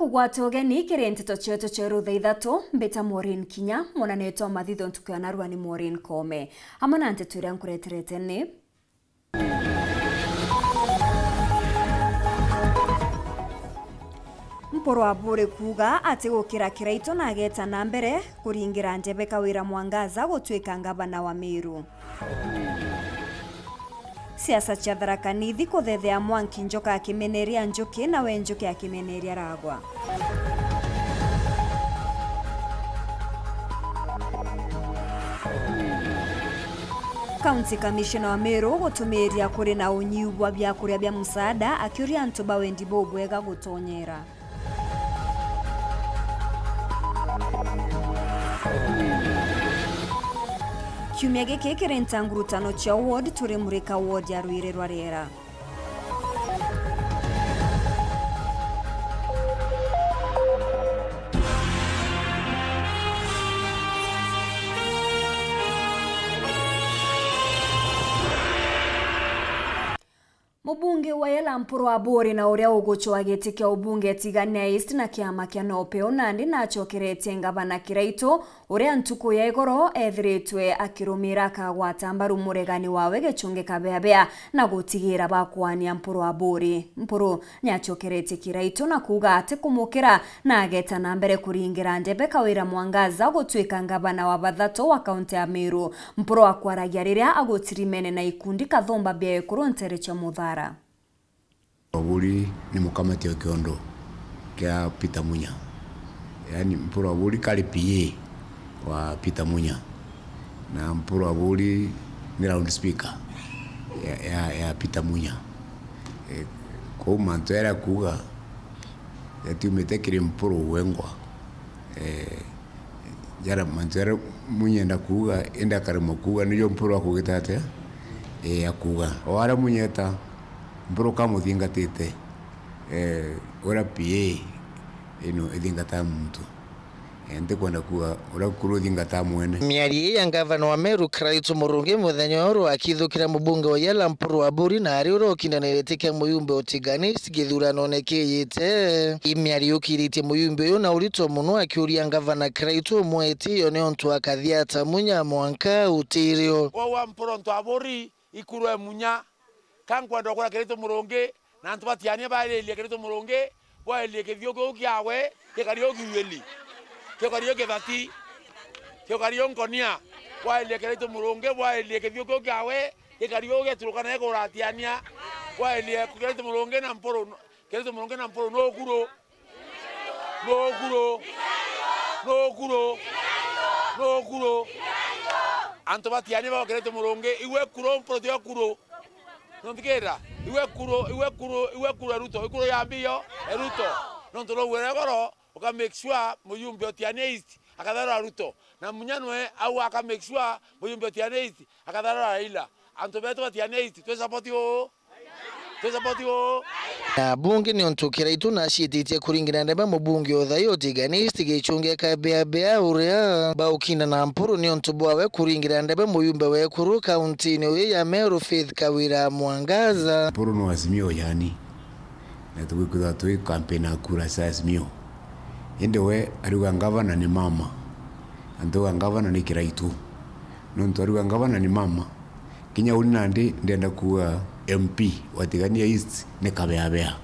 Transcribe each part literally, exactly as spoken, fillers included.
Gwata ugeni kiri nteto cietu cia rutha ithatu, mbita Maureen Kinya, mwananetwa mathitho ntuku ya narua ni Maureen Koome. Amwe na nteto iria nkureterete ni: Mpuru Aburi kuuga atigukira Kiraitu na ageta na mbere kuringira ndebe Kawira Mwangaza gutuika ngavana wa Meru. Siasa cia Tharaka Nithi kuthethea Mwanki Njoka akimeneria Njuki, nawe Njuki akimeneria Ragwa. County Commissioner wa Meru gutumiria kuri na unyiu bwa biakuria bia musaada, akiuria antu ba wendi bubwega gutonyera. Kiumia giki kiri ntangurutano cia ward, turi murika ward ya Rwiri rwa Riera. Mubunge wa Yala Mpuru Aburi na uria ugucwa giti kia ubunge Tigania East na kiama kia NOPEU nandi nacokeretie ngavana Kiraitu, uria ntuku ya igoro ethiritwe akirumira akagwata mbaru muregani wawe Gichungi Kabeabea na gutigira bakwania Mpuru Aburi. Mpuru niacokeretie Kiraitu na kuuga atikumukira na ageta na mbere kuringira ndebe Kawira Mwangaza gutuika ngavana wa bathatu wa kaunti ya Meru. Mpuru akwaragia riria agutirimene na ikundi kathumba bia ekuru ntere cia Muthara. Aburi ni mukamati wa kiondo kia Peter Munya. Yaani, Mpuru Aburi kari P A wa Peter Munya. Na Mpuru Aburi ni loudspeaker ya, ya, ya Peter Munya. E, kwou mantu jaria akuuga jatiumite kiri Mpuru wengwa. E, jaria mantu jaria Munya enda kuuga, indi akaremwa kuuga, nijo Mpuru akugita atia? E, akuuga. O aria Munya eta, Mpuru kamuthingatite, e, uria P A ino ithingataa muntu. E, ntikwenda kuuga uria kuru uthingataa mwene. Miario ii ya ngavana wa Meru Kiraitu Murungi muthenya uyu akithukira mubunge wa Yala Mpuru Aburi na ari uria ukindanirite kia muyumbe Otiganis githuranone kiijite. Ii miario yukiritie muyumbe uyu na urito mono akiuria ngavana Kiraitu umwe itiio niontu akathia ata Munya mwanka utirio. Wawa Mpuru ntu Aburi ikurwe Munya. Ka nkwenda ukura Kiraitu Murungi, na antu batiania bairirie Kiraitu Murungi, bwairirie kithiu kiu kiawe, gikari o kiueli, gikari o kibati, gikari o nkonia, bwairirie Kiraitu Murungi, bwairirie kithiu kiu kiawe, gikari o geturukana iguru atiania, bwairirie Kiraitu Murungi na Mpuru, Kiraitu Murungi na Mpuru nukuru. Nukuru. Nukuru. Nukuru. Antu batiani baukirite Murungi, iwe kuru, Mpuru tio kuru. Nonthikira? Iwe kuru, iwe kuru, iwe kuru e Ruto, ikuru ya mbio e Ruto. Nontu nugwire goro, uka make sure muyumbe Otiani East akatharura Ruto. Na Munya nwe au aka make sure muyumbe Otiani East akatharura Raila. Antu betu Otiani East, twi support uu. Twisapoti uu. Na bungi ni untu Kiraitu naciititie kuringira ndebe mubunge o thayu Otiganis Gichungi Kabeabea uria baukinda na Mpuru ni untu bwawe kuringira ndebe muyumbe wa ekuru kauntini uyu ya Meru Faith Kawira Mwangaza. Mpuru no Azimio yani, na tugikwithirwa twi campaign ya kura cia Azimio. Indi we ariuga ngavana ni mama, na ntuga ngavana ni Kiraitu. Nontu ariuga ngavana ni mama, kinya uni nandi ndienda kuuga M P wa Tigania East ni Kabeabea.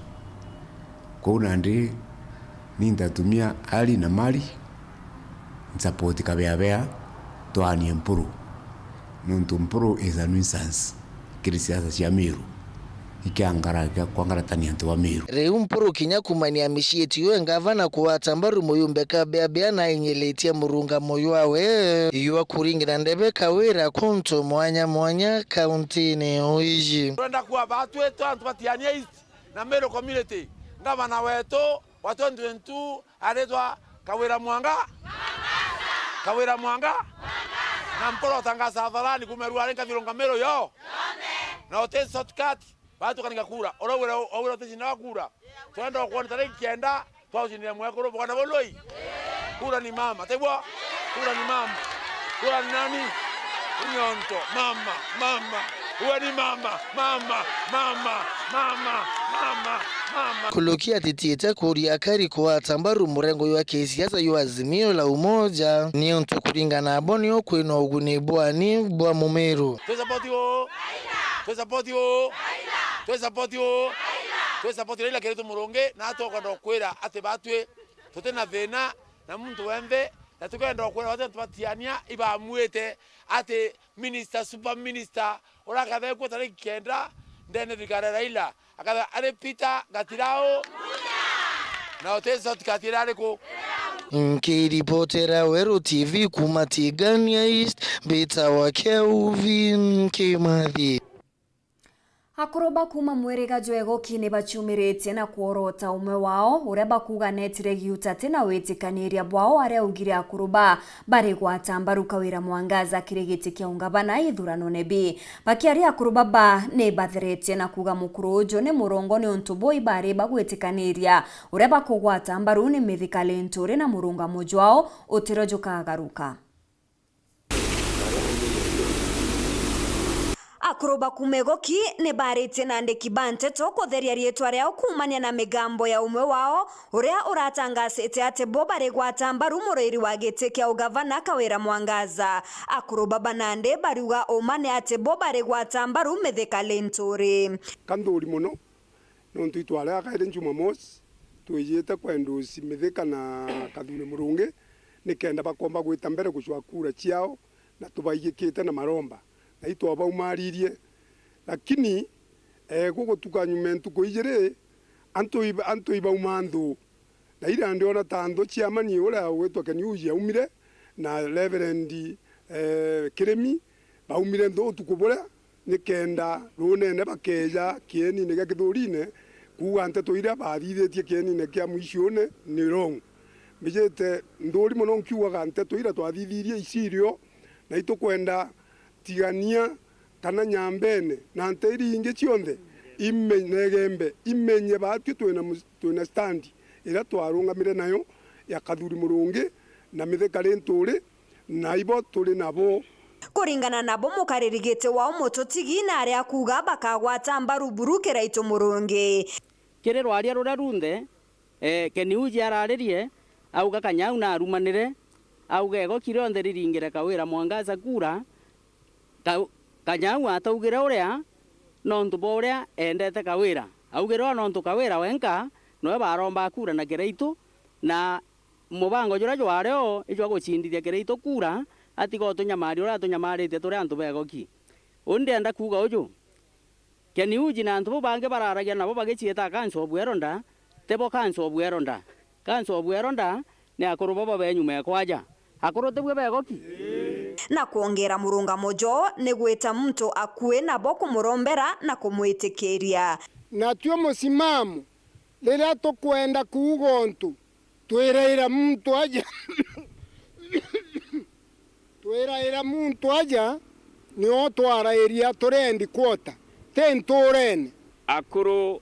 Kwou nandi ni ntatumia ari na mali nsapoti Kabeabea twaanie Mpuru. Nontu Mpuru is a nuisance kiri siasa cia Meru. Ikiangara kia kwangaratania antu ba Meru. Riu Mpuru kinya kumania micii itiwe ngavana kugwata mbaru muyumbe Kabeabea na ainyilitie murungamo jwawe jwa kuringira ndebe Kawira kuntu mwanya mwanya kauntini iji. Turenda kuuga batwitwa antu ba Tigania East na Meru community, ngavana wetu wa twenty twenty-two aritwa Kawira Mwanga. Kawira Mwanga. Na Mpuru atangaza hadharani kuuma Ruari nkathirunga Meru yo. Na uti shortcut, batu kaninga kura. Uraugire, uraugire uti shinda wa kura. Twenda kuona tariki kenda, twaushindia mwekuru bwana Boloi. Kura ni mama, tiguo? Kura ni mama. Kura ni nani? Ni Nyonto. Mama, mama. Uwe ni mama, mama, mama, mama. Kuluki atitiite kuuria akari kugwata mbaru murengo jwa kisiasa jwa Azimio la Umoja, niuntu kuringana nabo nio kwina uguni bwani bwa Mumiru. Twi support u? Twi support u? Twi support u? Twi support Raila Kiritu Murungi, na tukwenda kwira ati batwi tuti na thina na muntu wenthe, na tukenda kwira bati tubatiania ibamuite ati Minister, super minister, uria akathekua tariki kenda ndene thirikari ya Raila, akathekua ari Peter Gatirau. Na uti shortcut iria ariku? Nkiripotera Weru T V kuuma Tigania East, mbitawa Kelvin Kimathi. Akuru ba kuuma mwiriga jwa Igoki ni baciumiritie na kworota umwe wao, uria bakuuga netire giuta ati na witikaniria bwao, aria augire akuru ba bari gwata mbaru Kawira Mwangaza kiri giti kia ungavana ithuranone bi. Bakiaria, akuru baba ni batheretie na kuuga mukuru uju ni murongo niuntu bui bari bagwitikaniria uria bakugwata mbaru ni Mithika Linturi na murungamo jwao utiro jukagaruka. Akuru ba kuuma Igoki ni baaritie na andiki ba nteto kutheria riitwa riao kuumania na migambo ya umwe wao uria uratangasite ati bo bari gwata mbaru muriri wa giti kia ugavana Kawira Mwangaza. Akuru baba nandi bariuga uma ni ati bo bari gwata mbaru Mithika Linturi. Ka nthuri mono, nontu itwari akairi Jumamosi, twijite kwendusi Mithika na Kathuri Murungi, nikenda bakomba gwita mbere gucwa kura ciao, na tubaigikite na maromba, na itwabaumaririe. Lakini, eh, gugutuka nyuma ntuku ijiri, antu iba-, antu ibauma nthu. Na ira ndiona ta nthu cia mani uria ugwitwa Keniuji aumire, na Reverend, eh, Kirimi, baumire nthu utuku buria, nikenda ruunene bakeeja kienine gia Kithurine, kuuga nteto iria baathithitie kienine kia mwiciune ni wrong. Mbijite nthuri mono nkiugaga nteto iria twathithirie icirio, na itukwenda Tigania kana Nyambene na nte iria ingi cionthe, ime-, na Igembe, imenye baatwi twina mu-, twina stand iria twarungamire nayo ya Kathuri Murungi na Mithika Linturi, na ibo turi nabo. Kuringana nabo, mukariri giti wao Mututigi na aria akuuga bakagwata mbaru buru Kiraitu Murungi. Kiri rwaria ruria runthe, eh, Keniuji araririe, auga Kanyau narumanire, auga Igoki rionthe riringire Kawira Mwangaza kura, Ka-, Kanyau ataugire uria nontu bwa uria endete Kawira. Augire o nontu Kawira wenka nowe baromba kura na Kiraitu, na mubango juria jwari o ijwa gucindithia Kiraitu kura, atiga utunyamaria uria atunyamaritie turi antu ba Igoki. Uu ndienda kuuga uju, Keniuji na antu bau bangi bararagia nabo bagiciita Council of Elder, tibo Council of Elder. Council of Elder ni akuru baba be nyuma ekwaja. Akuru tibwe ba Igoki? Na kwongera murungamo jo ni gwita muntu akui nabo kumurombera na kumwitikiria. Natuo musimamo, riria tukwenda kuuga untu, twiraira muntu aja, twiraira muntu aja, nio twarairia turi headquarter, ti ntuurene. Akuru,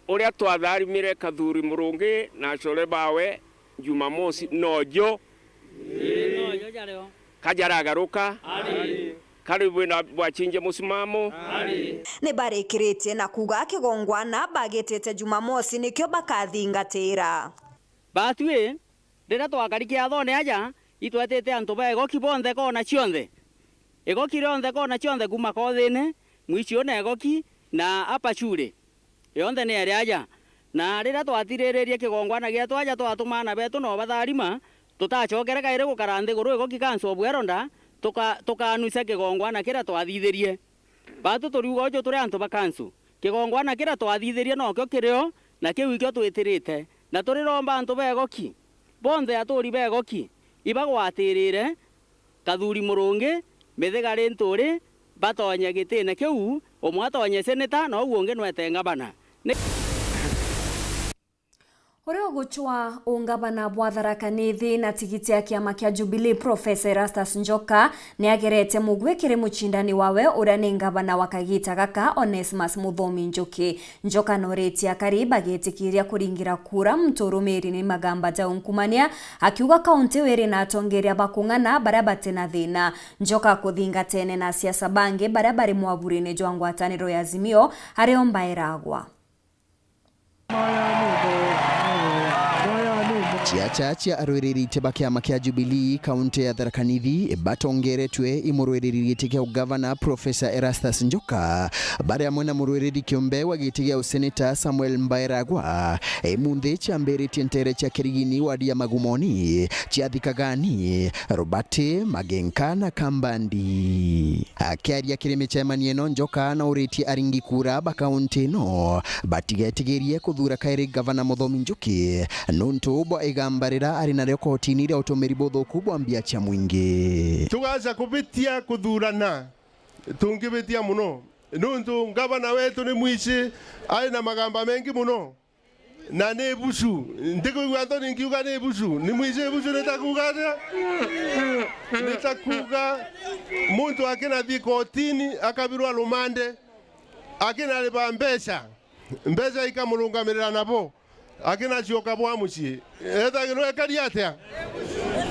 uria twatharimire Kathuri Murungi na acore bawe Jumamosi nojo. Ii, nojo jario. Kajaragaruka. Ari. Kari bwina bwacinjia musimamo. Ari. Ni barikiritie na kuuga kigongwana bagitite Jumamosi nikio bakathingatira. Batwi, riria twakari kiathone aja, itwetite antu ba Igoki bonthe kona cionthe. Igoki rionthe kona cionthe kuuma Kothine, Mwiciune Igoki, na Apacure. Yonthe ni eri aja. Na riria twathiriririe kigongwana gietu aja twatuma aana betu na ubatharima, tutacokere kairi gukara nthiguru Igoki Council of Elder, tuka-, tukanucia kigongwana kiria twathithirie. Batu turiuga uju turi antu ba kansu. Kigongwana kiria twathithirie nokio kirio, na kiu ikio twitirite. Na turiromba antu ba Igoki, bonthe aturi ba Igoki, ibagwatirire, Kathuri Murungi, Mithiga Linturi, batonye gitine kiu, umwe atonye seneta, na uu ungi nwete ngavana. Ni- Uria ugucwa ungavana bwa Tharaka Nithi na tigiti ya kiama kia Jubilee, Professor Erastus Njoka, ni agerete mugwi kiri mucindani wawe uria ni ngavana wa kagita gaka, Onesmus Muthomi Njuki. Njoka noritie akari bagetikiria kuringira kura muntu urumiri ni magamba ja unkumania, akiuga kaunti iu iri na atongeria ba kung'ana baria bati na thina. Njoka kuthingatene na asiasa bangi baria bari mwaburine jwa ngwataniro ya Azimio, ario mbaeragwa. Ciacha cia arwiriri ite ba kiama kia Jubilee kaunti ya Tharaka Nithi batongeretwe i murwiriri giti kia ugavana Professor Erastus Njoka, bari amwe na murwiriri kiumbe wa giti gia useneta Samuel Mbaeragwa. Imunthi ciambiritie ntere cia Kirigini wadi ya Magumoni, cia Thikagani, Rubati, Magenka na Kambandi. Akiaria kiri micemanio ino, Njoka nauritie aringi kura ba kaunti ino batigetigirie kuthura kairi gavana Muthomi Njuki nuntu bwa igamba riria ari nario kotini ria utumiri buthuku bwa mbia cia mwingi. Tugaca kubitia kuthurana, tungibitia muno, nuntu ngavana wetu ni mwici, ari na magamba mengi muno. Na ni bucu. Ntikwigua nthoni nkiuga ni bucu. Ni mwici bucu nitakuuga atia? Nitakuuga muntu akinathii kotini akabirwa rumande, akinariba mbeca, mbeca ikamurungamirira nabo, akinacoka bwa mucii. Ethagirwa ekari atia?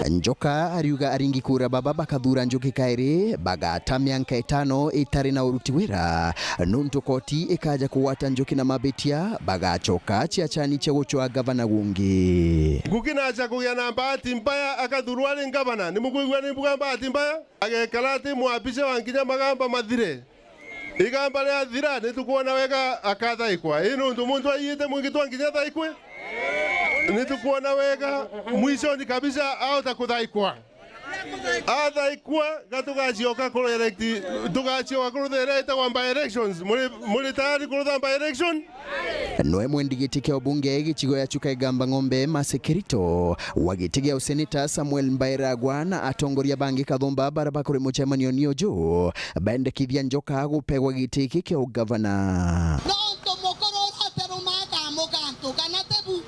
Njoka ariuga aringi kura baba bakathura Njuki kairi, bagata mianka itano itari na uruti wira, nuntu koti ikaja kugwata Njuki na mabitia, bagacoka ciachani cia gucwa gavana gungi. Ngugi nacha kugia na bahati mbaya akathurwa ari ngavana. Ni mukwigua ni mbuga bahati mbaya? Agekara ati mwabice wa nkinya magamba mathire. Igamba riathira, ni tukwona wega akathaikwa. Ii nuntu muntu aiyite mwingi twa nkinya athaikwe? Ni tukwona wega mwishoni kabisa aota kuthaikwa. Athaikwa, ga tugacioka ku elect, tugacioka kurutha iria itagwa by elections. Muri, muri tayari kurutha by election? Noe mwendi giti kia ubunge gicigo ya Chuka Igamba Ng'ombe Mercy Kirito, wa giti gia useneta Samuel Mbaeragwa na atongoria bangi kathumba bara bakuri mucemanio ni uju, bendekithia Njoka gupegwa giti giki kia ugavana. Nontu mukuru uria utiruma akamuka antu, kana ti bu?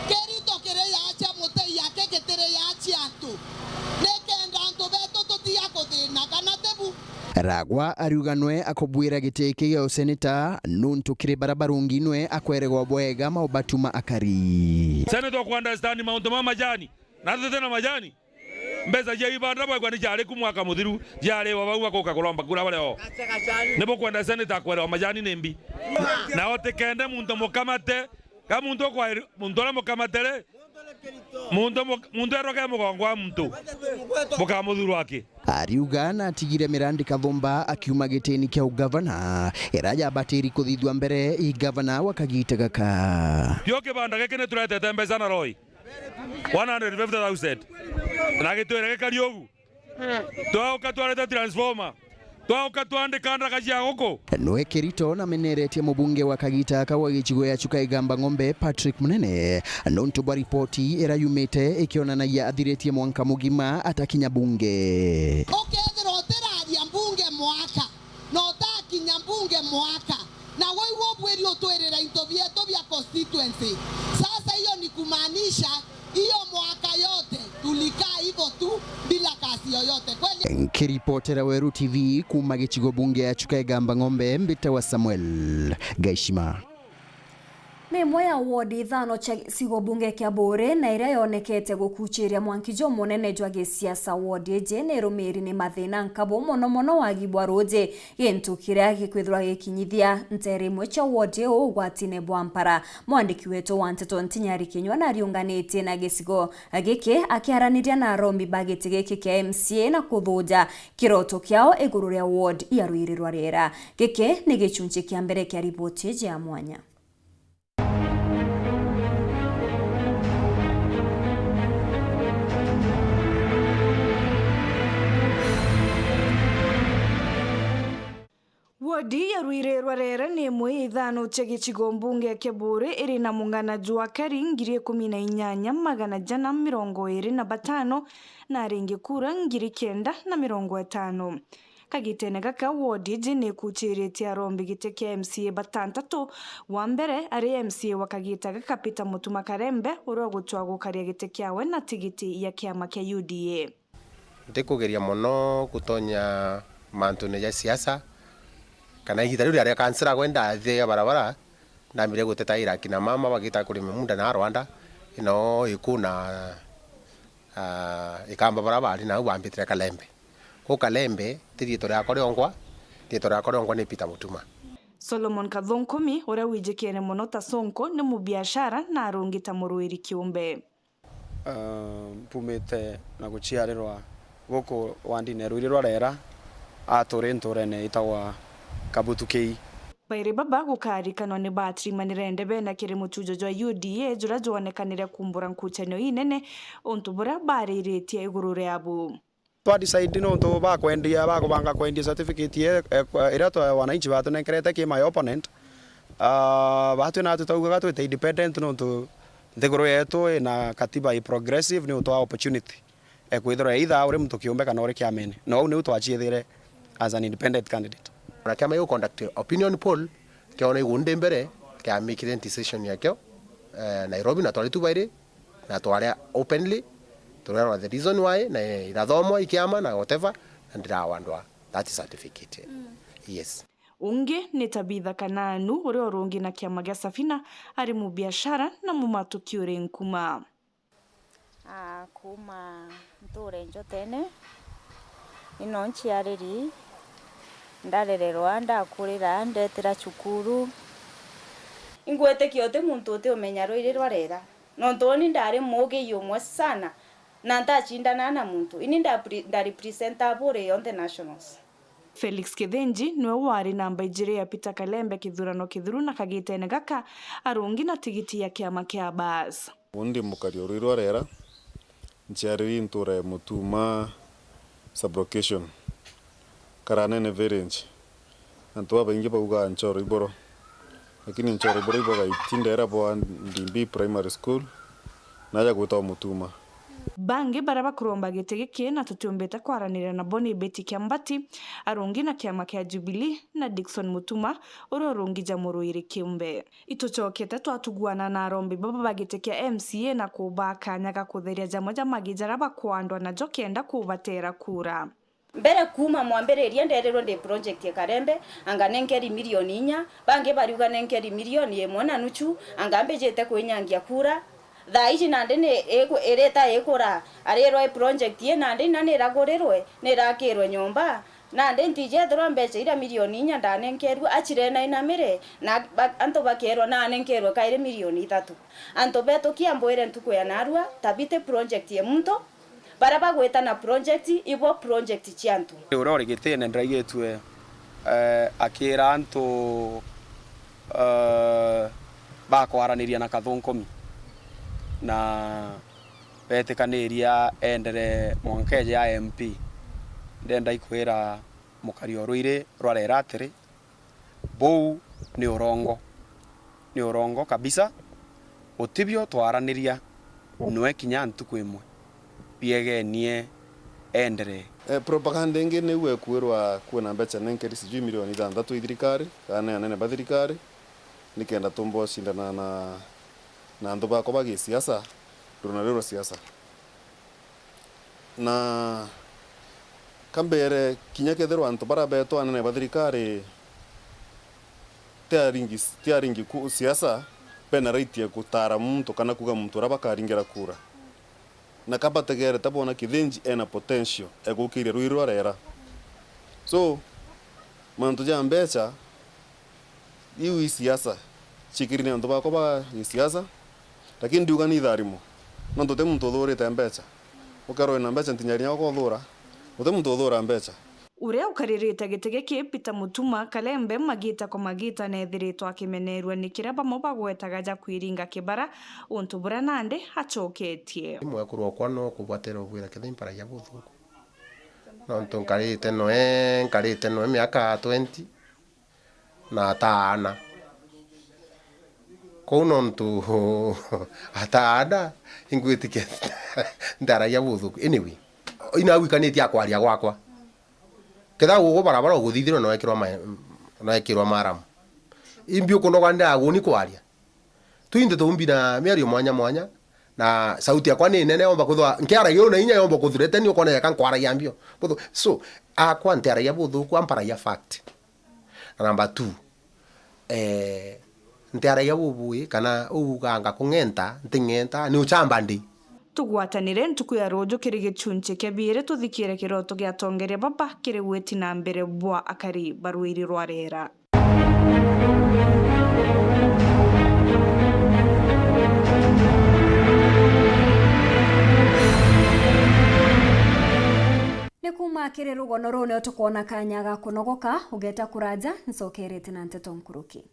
Kirito kiri yachia muti yake gitiri yachia antu, nikenda antu betu tutiga kuthina, kana ti bu? Ragwa ariuga nwe akubwira giti giki gia useneta, nuntu kiri bara barungi nwe akweregwa bwega maubatuma akari. Seneta uku understand mauntu ma majani, na tuti na majani. Mbeca cia ibanda bwegwa ni ciari ku mwaka muthiru, ciariwa bau bakuka kuromba kura bario. Ni bukwenda seneta akwerewa majani ni mbi? Na utikende muntu mukamate, ka muntu ukwa, muntu uria mukamate ri, muntu mu-, muntu erwa ke mugongo wa muntu, bukamuthurwa aki? Ariuga na atigire mirandi kathumba akiuma gitini kia ugavana, iria yabatiri kuthithua mbere i gavana wa kagita gaka. Tio kibanda giki ni turetete mbeca na roi. One hundred fifty thousand. Na gitwire gikari ugu. Twauka twarete transformer. Twauka twandika ndaka cia guku. Nwe Kirito nameneretie mubunge wa kagita aka wa gicigo ya Chuka Igamba Ng'ombe Patrick Munene, nontu bwa ripoti iria yumite ikionanagia athiritie mwanka mugima atakinya bunge. Ukethirwa utiraria mbunge mwaka, na utakinya mbunge mwaka, na wewe ubwiri utwirira into bietu bia constituency. Sasa hiyo ni kumaanisha hiyo mwaka yote tulikaa hivyo tu bila kazi yoyote. Kweli? Nkiripotera Weru T V kuuma gicigo bunge ya Chuka Igamba Ng'ombe, mbitawa Samuel Gaishima. Ni imwe ya ward ithano cia gicigo bunge kia Buuri na iria yonekete gukuchiria mwanki jumunene jwa gisiasa. Ward iji ni irumiri ni mathina nkabu, mono mono wagi bwa ruuji, gintu kiria gikwithirwa gikinyithia nteere imwe cia ward iu ugwatine bwa mpara. Mwandiki wetu wa nteto Ntinyari Kinyua nariunganitie na gicigo giki akiaraniria na arombi ba giti giki kia M C A na kuthuja kiroto kiao iguru ria ward ya Ruiri rwa Riera. Giki ni gichunchi kia mbere kia riboti iji ya mwanya. Wodi ya Ruiri rwa Riera ni imwe ya ithano cia gicigo mbunge kia Buuri iri na mung'ana jwa akari ngiri ikumi na inyanya magana jana mirongo iiri na batano na aringi kura ngiri kenda na mirongo itano. Kagitene gaka, wodi iji ni ikuchiritie arombi giti kia M C A batantatu. Wa mbere ari M C A wa kagita gaka, Peter Mutuma Karembe, uria ugutwa gukaria giti kiawe na tigiti ya kiama kia U D A. Ntikugeria mono gutonya mantune ja siasa, kana igita riu riaria kansela gwenda athia barabara, ndambire gutetaira akina mama bagita kurima munda na Rwanda, ino iku na, ah, ikamba bara bari nau bambitire Kalembe. Ku Kalembe, ti riitwa riakwa riongwa, riitwa riakwa riongwa ni Peter Mutuma. Solomon Kathunkumi, uria wijikene mono ta Sonko, ni mubiashara na arungi ta murwiri kiumbe. Ah, mpumite na guciarirwa guku wandine Ruiri rwa Rera, aturi nturene itagwa Kabutukei. Bairi baba gukarikanwa ni batirimanire ndebe na kiri mutujo jwa U D A juria jwonekanire kumbura nkucanio inene, untu buria bariritie iguru riabu. Twa decide nontu bakwendia, bakubanga kwendia certificate ye-, e-, iria twa wananchi batunenkerete ki my opponent. Ah, batwi na tutaugaga twite independent nontu nthiguru yetu ina katiba i progressive, ni utwa opportunity. Ekwithirwa either uri muntu kiumbe kana uri kiamene. Na uu niu twaciithire as an independent candidate. Na kiama giu conduct opinion poll, kiona igu ndi mbere, kiamikire decision yakio, eh, Nairobi, na twari tu bairi, na twaria openly, turerwa the reason why, na irathomwa i kiama na whatever, na ndirawandwa that certificate. Yes. Ungi ni Tabitha Kananu, uria urungi na kiama gia Safina, ari mubiashara na mumatuki uri nkuma. Ah, kuuma nture Njotene, ino nciariri, ndarererwa, ndakurira, ndetira cukuru. Ingwitikia uti muntu uti umenya Ruiri rwa Rera, nontu uni ndari muugi umwe sana, na ntacindana na muntu. Ini nda pre-, nda representa Aburi yonthe nationals. Felix Kithinji niwe wari namba ijiri ya Peter Kalembe kithurano kithiru, na kagitene gaka arungi na tigiti ya kiama kia Bas. Uni ndi mukari o Ruiri rwa Rera, nciariri ntura ya Mutuma sub-location, Karanene village. Antu babaingi baugaa Nchoro Iboro, lakini Nchoro Iboro ibwaga iti ndera bwa Ndimbi Primary School, naja gwitagwa Mutuma. Bangi baria bakuromba giti giki na tutiumbite kwaraniria nabo ni Betty Kiambati, arungi na kiama kia Jubilee, na Dickson Mutuma, uria urungi ja Murwiri kiumbe. Itucokete twatuguana na arombi baba ba giti kia M C A na kubaa kanya ga kutheria jamwe ja magi jaria bakwandwa najo kenda kubatera kura. Mbere kuuma mwambiriria nderirwe ndi project ya Karembe, anga nenkeri milioni inya, bangi bariuga nenkeri milioni imwe na nuchu, anga mbijite kwinyangia kura. Thaa iji nandi ni iku-, irita ikura, arirwa i project ii nandi ina niragurirwe, nirakirwe nyomba, nandi ntijethirwa mbecha iria milioni inya ndanenkerue, achire na inamire, na ba-, antu bakerwa nanenkerwe kairi milioni ithatu. Antu betu kia mbwire ntuku ya narua, tabiti project ya muntu, baria bagwita na project, ibo project cia antu. Uria uri gitine ndaigitue, eh, akira antu, eh, bakwaraniria na Kathunkumi, na betikaniria endere mwanka eje ya M P. Ndenda ikwira mukari o Ruiri rwa Rera atiri, buu ni urongo. Ni urongo kabisa. Utibio twaraniria nwe kinya ntuku imwe. Biegenie enderee. Eh, propaganda ingi niu ekwirwa kwina mbecha nenkeri sijui milioni ithanthatu i thirikari, kana ni anene ba thirikari, nikenda tumba ucindana na, na antu bakwa ba gisiasa, runa riu rwa siasa. Na kambere, kinya kethirwa antu baria beetwa anene ba thirikari ti aringi, ti aringi ku siasa, bena right ya gutaara muntu kana kuuga muntu uria bakaringira kura. Na ka bategerete boona Kithinji ena potential ya gukiria Ruiri rwa Rera. So, mantu ja mbecha, iu i siasa, ciikiri ni antu bakwa ba gisiasa, lakini ndiuga ni itharimo, nontu uti muntu uthuurite mbecha. Ukerwa wina mbecha ntinyari nya ukothuura, uti muntu uthuura mbecha. Uria ukaririte giti giki, Peter Mutuma Kalembe, magita kwa magita neethiritwe akimeneerua ni kiria bamwe bagwetaga ja kwiringa kibara, untu buria nandi acoketie. Mwekuru okwa no kubwatira ubwira kethira imparagia buthuku. Nontu nkarite noe, nkarite noe miaka twenty, na ataana. Kou nontu ataana, ingwitikia ntaragia buthuku. Anyway, inagwikanitie akwaria gwakwa. Ketha gugu barabara uguthithirwe noekirwa ma-, noekirwa maramu. Imbi ukunoga ndaguni kwaria. Twinthe tuumbi na miario mwanya mwanya, na sauti yakwa ni nene, yomba kwithwa nkiaragia uu na inya, yomba kuthurete ni ukona yaka nkwaragia mbio. Buthu-, so, akwa ntiaragia buthuku, amparagia fact. Na number two, eh, ntiaragia bubui, kana uu uganga kung'enta, nting'enta, ni uchamba ndi. Tugwatanire ntuku ya ruuju kiri gichunchi kia biiri, tuthikiire kiroto gia atongeria baba kiri witi na mbere bwa akari ba Ruiri rwa Rera. Ni kuuma kiri rugono ruu nio tukwona kanya ga kunogoka, ugeta kuraja, ncokerete na nteto nkuruki.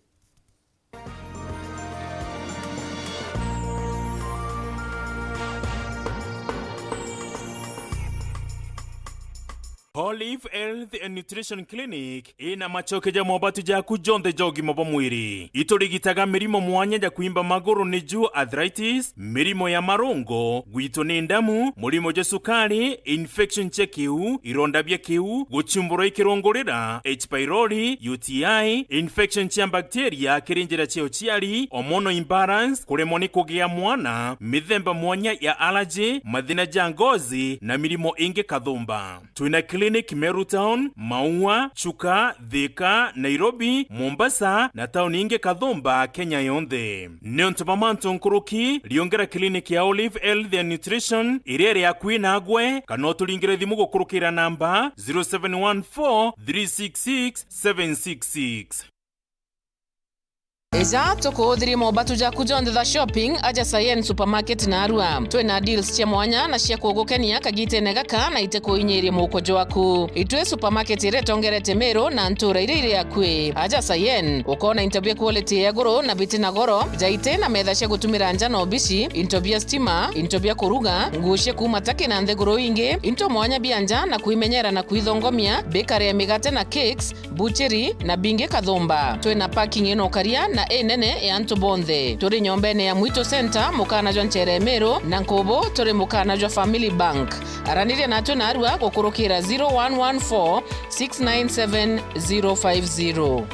Olive Health and Nutrition Clinic ina macoke ja mobatu jaku jonthe ja ugima bwa mwiri. Iturigitaga mirimo mwanya ja kwimba maguru, niju arthritis, mirimo ya marungo, gwitwo ni ndamu, murimo jwa sukari, infection cia kiu, ironda bia kiu, guchumburwa ikirungurira, H pylori, U T I, infection cia bacteria kiri njira cia uciari, hormonal imbalance, kuremwa ni kugia mwana, mithemba mwanya ya allergy, mathina ja ngozi na mirimo ingi kathumba. Twina clinic Meru Town, Maua, Chuka, Thika, Nairobi, Mombasa na tauni ingi kathumba Kenya yonthe. Niuntu bwa mantu nkuruki, riongera clinic ya Olive Health and Nutrition iria iri akui nagwe, kana uturingire thimu gukurukira namba zero seven one four three six six seven six six. Ija tukuuthirie mobatu jaku jonthe ja shopping aja Sayen Supermarket narua. Twina deals cia mwanya na cia kugukenia kagitene gaka na itikuinyiria muuko jwaku. Itwi supermarket iria itongerete Meru na ntuura iria iri akui. Aja Sayen, ukoona into bia quality ya iguru na biti na goro, jaiti na metha cia gutumira nja na obici, into bia stima, into bia kuruga, nguu cia kuuma Turkey na nthiguru ingi, into mwanya bia nja na kwimenyera na kwithongomia, bakery ya migate na cakes, buchiri na bingi kathumba. Twina parking inokaria na inene ya antu bonthe. Turi nyombene ya Mwitu Center, mukana jwa nchere Meru, na nkubu turi mukana jwa Family Bank. Araniria natwe narua gukurukira zero one one four six nine seven zero five zero.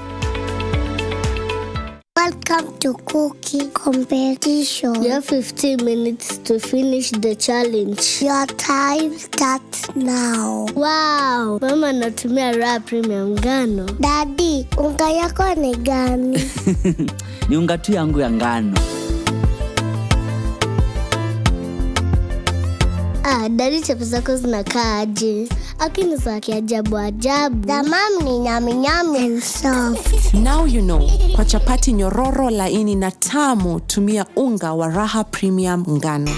Welcome to cooking competition. You have fifteen minutes to finish the challenge. Your time starts now. Wow! Mama anatumia Raha Premium ngano. Daddy, unga yako ni gani? Ni unga tu yangu ya ngano. Ah, daddy, chapo zako zinakaa aje? Lakini za kiajabu ajabu. The mom ni nyami nyami and soft. Now you know. Kwa chapati nyororo, laini na tamu, tumia unga wa Raha Premium ngano.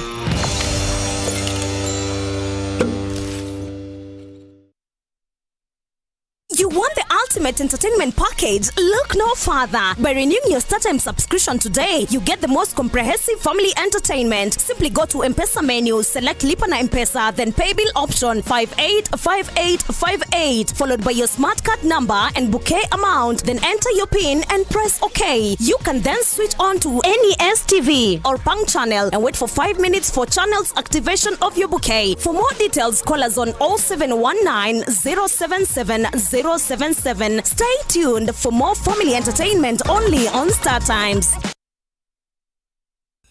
You want the ultimate entertainment package? Look no further. By renewing your StarTimes subscription today, you get the most comprehensive family entertainment. Simply go to M-Pesa menu, select Lipa na M-Pesa, then pay bill option five eight five eight five eight, followed by your smart card number and bouquet amount. Then enter your pin and press OK. You can then switch on to any S T V or Pang channel and wait for five minutes for channels activation of your bouquet. For more details, call us on oh seven one nine, zero seven seven, zero seven seven. Stay tuned for more family entertainment only on StarTimes.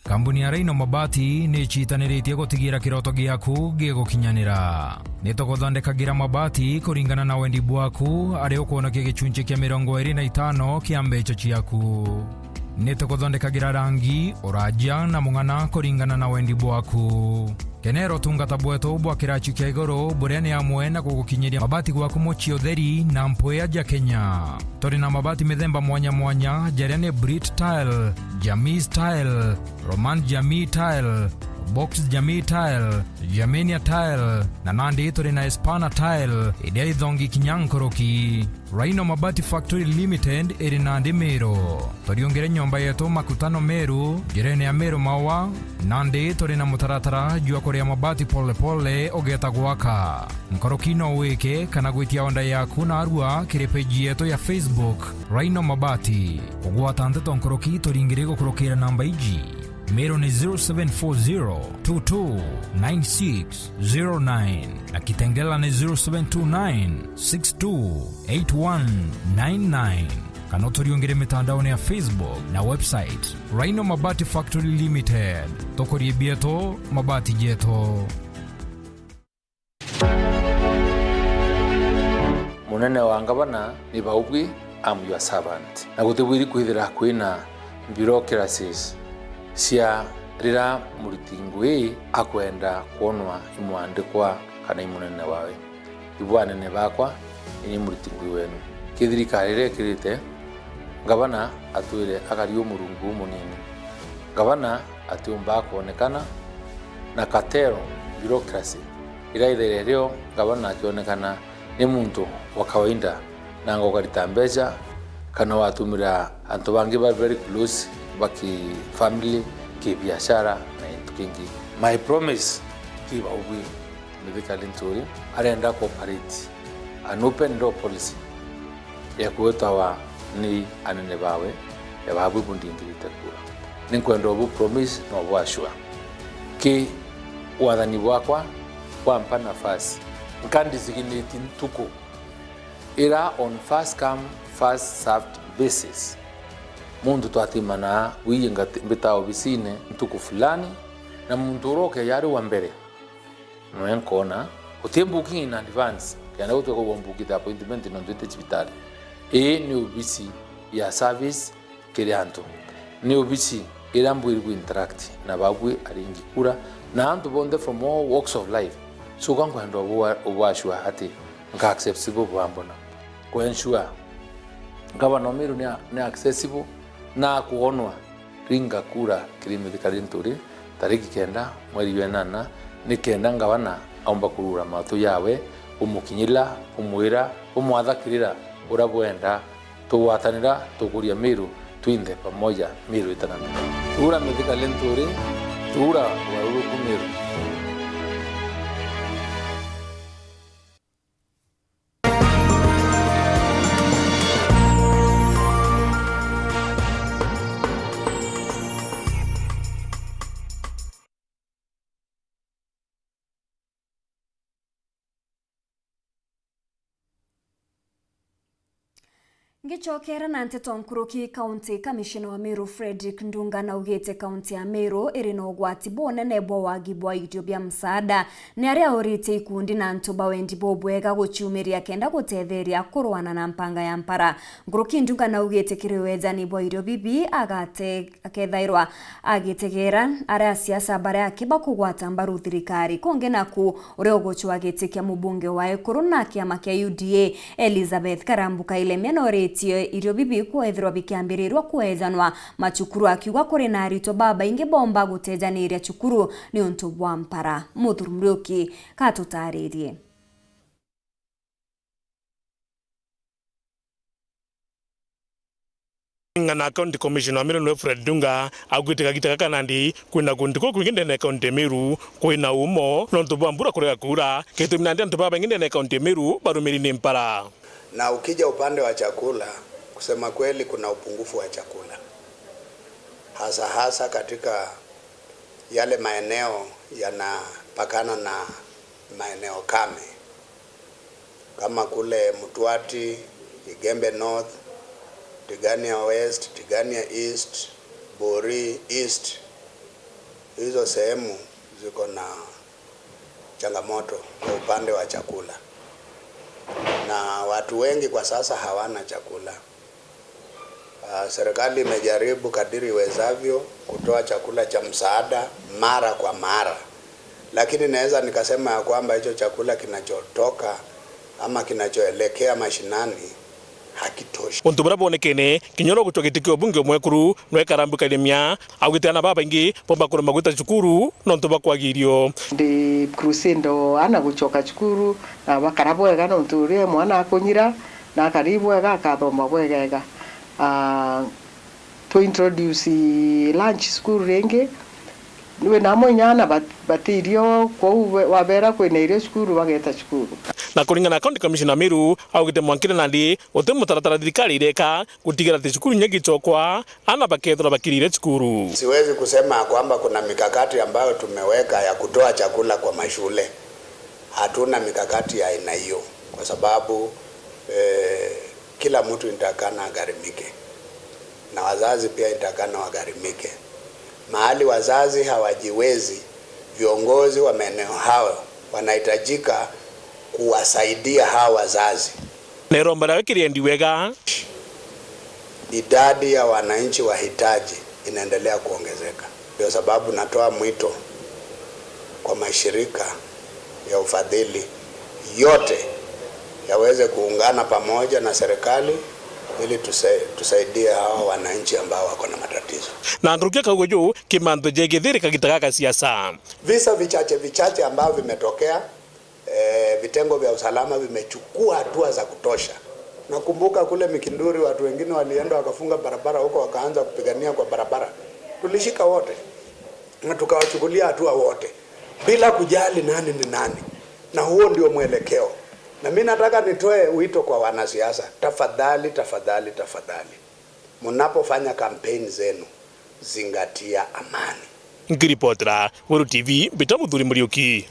Kambuni ya Rhino Mabati ni icitaniritie gutigira kiroto giaku gigukinyanira. Ni tuguthondekagira mabati kuringana na wendi bwaku, ari ukwonokia gicunci kia mirongo iri na itano kia mbeca ciaku. Ni tuguthondekagira rangi, uraja na mung'ana kuringana na wendi bwaku. Kenera utungata bwetu bwa kiraci kia iguru, buria ni amwe na gugukinyiria mabati gwaku mucii utheri na mpwia ja Kenya. Turi na mabati mithemba mwanya mwanya, jaria ni Brit Tile, Jamii Tile, Roman Jamii Tile, Box Jamii Tile, Germania Tile, na nandi turi na Espana Tile, iria ithongi kinya nkuruki. Rhino Mabati Factory Limited iri nandi Meru. Turiungire nyomba yetu Makutano Meru, njirene ya Meru Maua, nandi turi na mutaratara jwa kuria mabati pole pole ugeta gwaka. Nkuruki no wike kana gwitia order yaku narua kiri page yetu ya Facebook, Rhino Mabati. Kugwata nteto nkuruki turingire gukurukira namba iji. Meru ni zero seven four zero two two nine six zero nine na Kitengela ni zero seven two nine six two eight one nine nine. Kana uturiungire mitandaoni ya Facebook na website, Rhino Mabati Factory Limited. Tukurie bietu, mabati jetu. Munene wa ngavana ni baubwi, "I'm your servant." Na gutibwiri kwithira kwina bureaucracies cia rira muriti ngui akwenda kwonwa i mwandikwa kana i munene wawe. Ibu anene bakwa, ini muriti ngui wenu. Ki thirikari iria ikirite Ngavana atwire akari umurungu umunini. Ngavana atiumbaa kwonekana, na cartel, bureaucracy, iraithaire rio ngavana akionekana ni muntu wa kawaida, nanga ukarita mbeca, kana watumira antu bangi ba very close ba ki family, ki biashara na into kingi. My promise ki baubwi, Mithika Linturi arenda ku operate an open door policy ya kwitawa ni anene bawe, ya babu bundingirite kura. Ninkwenda ubu promise na ubu assure. Ki wathani bwakwa bwampa nafasi, nka designate ntuku ira on first come, first served basis. Muntu twatimanaa, wiye ngati-, mbita obisine ntuku fulani, na muntu uria ukeja ari wa mbere, nwe nkona, uti booking in advance, kenda gutwika ugwa mbuki the appointment nontu iti cibitari. Ii ni obisi ya service kiri antu. Ni obisi iria mbwiri ku interact na babwi aringi kura na antu bonthe from all walks of life. So ka nkwenda ubu-, ubashua ati nka accessible bwambona. Ku ensure Gavana wa Meru ni a-, ni accessible na akwonwa. Ringa kura kiri Mithika Linturi tariki kenda mweri jwa inana, ni kenda ngavana aumba kurura matu jawe, umukinyila, umwira, umwathakirira uria bwenda. Tugwatanira tukuria Meru twinthe pamoja, Meru itana mbere. Tura Mithika Linturi, tura waruruku Meru. Ngicokera na nteto nkuruki, County Commissioner wa Meru Fredrick Ndunga naugite kaunti ya Meru iri na ugwati bunene bwa wagi bwa irio bia msaada. Ni aria auritie ikundi na antu ba wendi bubwega guciumiria kenda gutetheria kurwana na mpanga ya mpara. Nkuruki Ndunga naugite kiri wejani bwa irio bibi agate-, akethairwa agitegera aria asiasa baria aki bakugwata mbaru thirikari. Kungi naku, uria ugucwa giti kia mubunge wa Ekuru na kiama kia U D A, Elizabeth Karambu Kailemia, noritie irio bibi kwethirwa bikiambirirwa kwejanwa macukuru, akiuga kuri na aritwa babaingi bomba gutejaniria cukuru niuntu bwa mpara. Muthuri Muriuki katutaririe. Ng'ana County Commissioner wa Meru niwe Fred Ndunga augite kagita gaka nandi kwina kuntu kukwingi ndene ya kaunti ya Meru kwina umo nontu bwa mbura kurega kuura, gitumi nandi antu babaingi ndene ya kaunti ya Meru barumiri ni mpara. Na ukija upande wa chakula, kusema kweli, kuna upungufu wa chakula, hasa hasa katika yale maeneo yanapakana na maeneo kame. Kama kule Mtwati, Igembe North, Tigania West, Tigania East, Bori East, hizo sehemu ziko na changamoto kwa upande wa chakula, na watu wengi kwa sasa hawana chakula. Ah, serikali imejaribu kadiri iwezavyo kutoa chakula cha msaada mara kwa mara, lakini naweza nikasema ya kwamba hicho chakula kinachotoka ama kinachoelekea mashinani hakitoshi. Untu buria bwonekene, kinya uria ugucwa giti kia ubunge umwekuru, nwe Karambu Kailemia, augite ana babaingi bomba kurema gwita cukuru nontu bwa kwaga irio. Ndi crusade o ana gucoka cukuru, na bakara bwega nontu uria mwana akunyira, na akari bwega, akathoma bwegega. Ah, twa introduce lunch cukuru ringi. Wina amwe inya ana bat-, bati irio, kwou we-, wabera kwina irio cukuru, bageta cukuru. Na kuringana na County Commissioner Meru, augite mwankire nandi guti mutaratara thirikari ireka gutigira ati cukuru inya igicokwa, ana bakethirwa bakirire cukuru. Siwezi kusema kwamba kuna mikakati ambayo tumeweka ya kutoa chakula kwa mashule. Hatuna mikakati ya aina hiyo, kwa sababu, eh, kila mtu inatakana agharimike, na wazazi pia inatakana wagharimike. Mahali wazazi hawajiwezi, viongozi wa maeneo hayo wanahitajika kuwasaidia hawa wazazi. Na iromba riawe kiriendi wega. Idadi ya wananchi wahitaji inaendelea kuongezeka. Ndio sababu natoa mwito kwa mashirika ya ufadhili yote yaweze kuungana pamoja na serikali ili tusa-, tusaidie hawa wananchi ambao wako na matatizo. Na nkuruki ya kaugo juu, kimantho ja Githiri kagita gaka siasa. Visa vichache vichache ambavyo vimetokea, eh, vitengo vya usalama vimechukua hatua za kutosha. Nakumbuka kule Mikinduri watu wengine walienda wakafunga barabara huko, wakaanza kupigania kwa barabara. Tulishika wote na tukawachukulia hatua wote bila kujali nani ni nani, na huo ndio mwelekeo. Na mimi nataka nitoe wito kwa wanasiasa, tafadhali, tafadhali, tafadhali, mnapofanya kampeni zenu, zingatia amani. Nkiripotera Weru T V, mbita Muthuri Muriuki.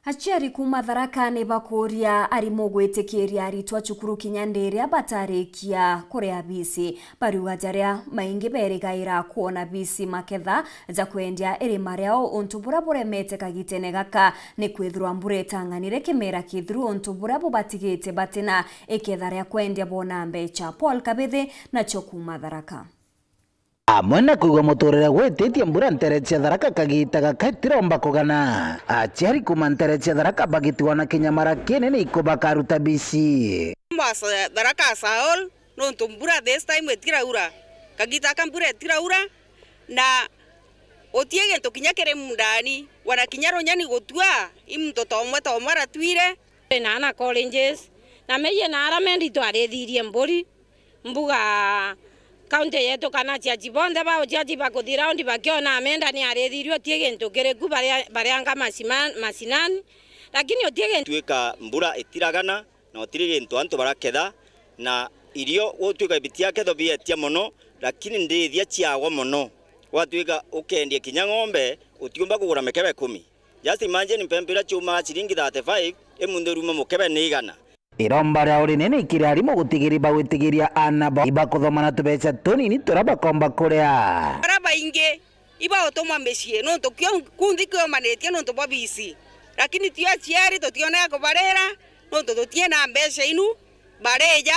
Aciari kuuma Tharaka ni bakuuria arimu gwitikiria aritwa cukuru kinya ndi iria batarikia kuria bisi. Bariuga jaria maingi berigaira kwona bisi maketha ja kwendia irima riao, untu buria buremete kagitene gaka ni kwithirwa mbura itang'anire kimera kithiru, untu buria bubatigite batina iketha ria kwendia boona mbecha. Paul Kabithi nacio kuuma Tharaka. Amwe na kwigua muturire gwititie mbura ntere cia Tharaka kagita gaka itiromba kugana. Aciari kuuma ntere cia Tharaka bagitigwa na kinyamara kinene iko bakaruta bisi. Tharaka Saol, nontu mbura this time itiraura. Kagita aka mbura itiraura, na utie gintu kinya kiri mundani, wana kinya runyani gutua, i muntu tomwe tomwe aratwire. Twina ana colleges, na meyie na ara mendi twarithirie mburi. Mbuga kaunti yetu kana aciaci bonthe ba uciaci bakuthi raundi bakiona amenda ni arithirie uti gintu kiriku baria-, barianga masima-, macinani, lakini uti gintu. Twika mbura itiragana na utiri gintu antu baraketha, na irio gutwika bitiakethwa bietia mono, lakini ndithia ciagwa mono. Gwatwika ukendia kinya ng'ombe, utiumba kugura mikebe kumi. Just imagine mpempe iria ciumaga ciringi thirty-five, imunthi uruma mukebe ni igana. Iromba ria urinene ikiri arimu gutigiri bagwitigiria aana bao ibakuthoma na tubeca tunini turia bakomba kuria. Baria baingi ibautumwa micii nontu kio kunthi kiomanitie nontu bwa bisi, lakini tio aciari tutionere kubarira nontu tutie na mbeca inu barija,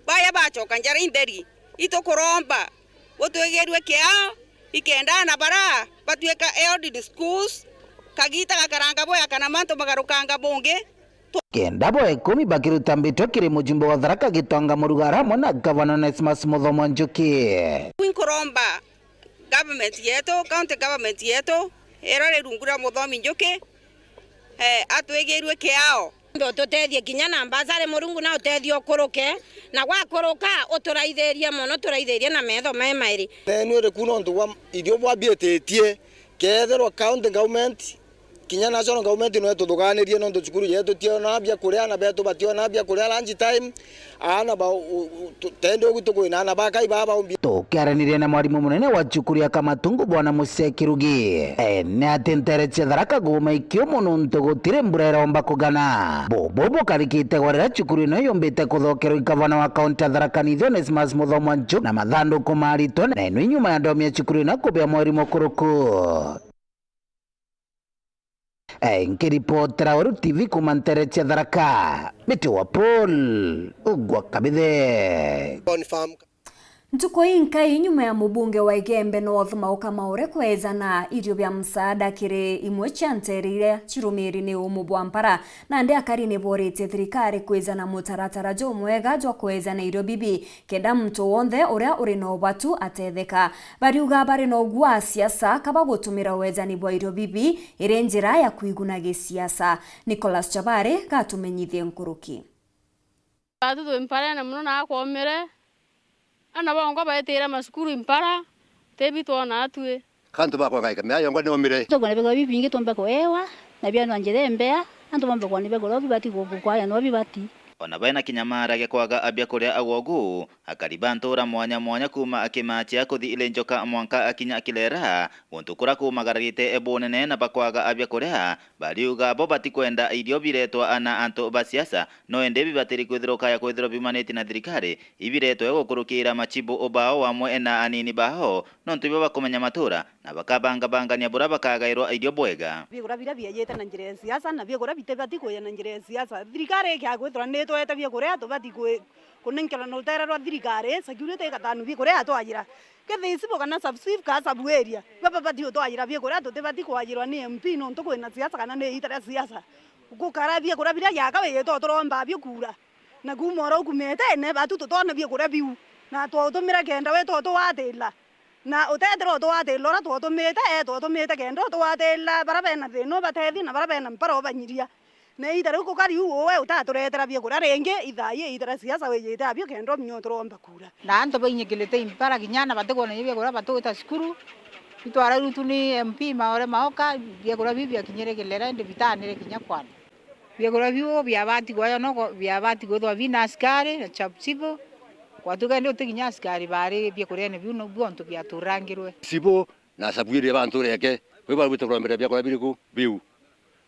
baya bacoka njara intheri. Itukuromba gutwigirue kiao, ikenda aana bara batwika held in schools, kagita gakaranga bwega kana mantu magarukanga bungi. Kenda bo ikumi bakiruta mbitwa kiri mujumbe wa Tharaka Gitonga Murugara amwe na Gavana Onesmus Muthomwa Njuki. Inkuromba government yetu, county government yetu, iria ri rungu ria Muthomi Njuki, eh, atwigirue kiao. Mbe ututethie kinya na mbasari, Murungu na utethie ukuruke, na gwakuruka uturaithirie mono, turaithirie na metho me mairi. Nenu iri ku nontu bwa irio bwabiititie, kethirwa county government kinya national government no ituthuganirie nontu cukuru yetu tionaa bia kuria, aana betu bationaa bia kuria lunch time, aana ba, u, u, tu, tende ugu tukwina aana ba kai baa baumbi. Tukiaraniria na mwarimu munene wa cukuru ya Kamatungu, Bwana Musekirugi, ene ati ntere cia Tharaka guuma ikio mono nontu gutiri mbura iromba kugana. Bubu bukarikite gwa riria cukuru ino yumbite kuthokerwa i gavana wa kaunti ya Tharaka Nithi Onesmus Muthomwa Njuki na mathanduku ma aritwa, na ino inyuma ya ndomi ya cukuru ino kubea mwarimu kuruku. Eh, nkiripotera Weru T V kuuma ntere cia Tharaka, Miti wa Paul, ugwa Kabithe. Confirm. Ntuku inkai nyuma ya mubunge wa Igembe North Mauka Maure kweejana irio bia msaada kiri imwe cia nteere iria cirumiri ni umu bwa mpara, nandi akari ni booritie thirikari kwijana mutaratara jumwega jwa kweejana irio bibi kenda muntu wonthe uria uri na ubatu atetheka. Bariuga bari na ugu wa siasa ka bagutumira wejani bwa irio bibi iri njira ya kwiguna gisiasa. Nicholas Chabari gatumenyithie nkuruki. Baathu twi mparene mono na akwomire, aana bongwa baitire macukuru impara, tibi twona atwi. Ka antu bakwa ngaika mea yongwa niomire. Tukwona bigwa bibingi tumbe kuewa, na bianwa njira imbea, antu bombe kwona bigwa uria bibati gukwaya no bibati. Ona baina kinyamara gia kwaga biakuria agwogu, akari ba ntura mwanya mwanya kuuma Kimaachia kuthi Ilinjoka mwanka akinya Kilera, guntu kura kumagararite bunene na bakwaga biakuria, bariuga bo batikwenda irio biretwa na antu ba siasa, no indi bibatiri kwithirwa kaya kwithirwa biumaniti na thirikari, ibiretwe gukurukira machibu bao amwe na anini bao, nontu ibo bakumenya matura, na bakabangabangania buria bakagairwa irio bwega. Biugura biria biejite na njira ya siasa, na biugura bitibati kueja na njira ya siasa. Thirikari ikiaga kwithirwa nitwete biuguria, tubati kwi-, kunenkerwa na rutere rwa thirikari, security igatanu biuguria yatwajira. Kethira icibo kana sub-chief ka sub-area, bababati utwajira biuguria, tutibati kwajirwa ni M P nontu kwina siasa kana ni iita ria siasa. Gukara biuguria biria yaka wiyita uturomba biukura. Na kuuma uria ukumite, neba tu tutona biakuria biu. Na twautumira kenda we twatugwatila. Na uteethira utugwatila uria twautumite, ee, twautumite kenda utugwatila baria bena thina ubatethie na baria bena mpara ubanyiria. Na iita riu kukari uu uwe utaturetera biakuria ringi, ithaa ii iita ria siasa wijite abio kenda umenye uturomba kura. Na antu bainyikirite impara kinya na batikwona biakuria batugwita cukuru. Itwara riu tu ni M P Maore Maoka, biakuria biu biakinyire Kilele, indi bitanire kinya kwana. Biakuria biu biabati kwaja no ko-, biabati kwithirwa bina askari na chap-, chifu. Gwatuika indi uti kinya askari bari biakuriene biu, no buo untu biaturangirwe. Chifu na asabuiri ba ntureke, kwi barugite kurombera biakuria biriku biu?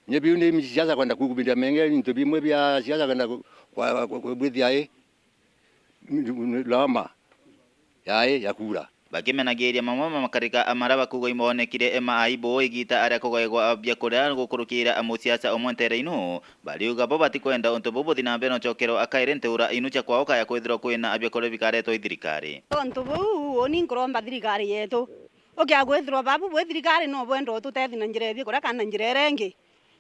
Nye biu ni siasa kwenda kukubiria menge, into bimwe bia siasa kwenda ku-, kwa, kwa, kwa, kwithia i lawama yai ya kura. Bakimenagiria mamwe ma makarika maria bakuuga iboonekire ma aibu igita aria kugaigwa biakuria gukurukira musiasa umwe nteere inu, bariuga bo batikwenda untu buu buthi na mbere na ucokerwa akairi ntuura inu cia kwao kaya kwithirwa kwina biakuria bikaretwa i thirikari. Tontu buu, uni nkuromba thirikari yetu, ukia kwithirwa babu bwi thirikari no bwenda ututethia na njira ya biakuria kana njira iria ingi.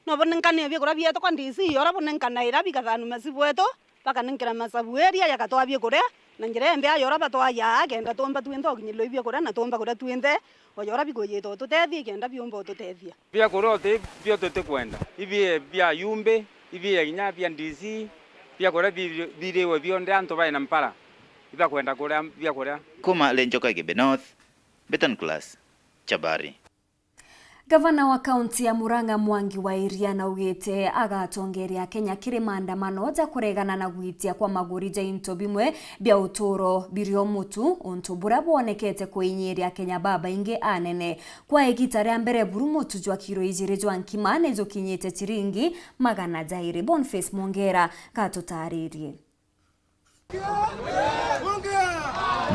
No bunenkane biakuria bietu kwa D C, uria bunenkanaira bikathanua machifu etu, bakaninkira masabu area yagatwaa biakuria na njira imbea ya uria batwayaa, kenda tuumba twinthe ukinyirwa i biakuria na tuumba kuria twinthe, o ja uria bikwijite ututethia, kenda biumba ututethia. Biakuria uti bio tutikwenda, ibie bia ayumbe, ibie kinya bia D C, biakuria bi-, biriwe bionthe antu baina mpara, ibakwenda kuria biakuria. Kuuma Lenjoka Igembe North, Beton Class, Chabari. Gavana wa kaunti ya Murang'a Mwangi wa Iria naugite agatongeria Akenya kiri maandamano ja kuregana na gwitia kwa maguri ja into bimwe bia uturo biri o mutu, untu buria bwonekete kuinyiria Akenya babaingi anene. Kwa igita ria mbere buru mutu jwa kiro ijiri jwa nkima ni jukinyite chiringi magana jairi. Boniface Mwongera gatutaririe.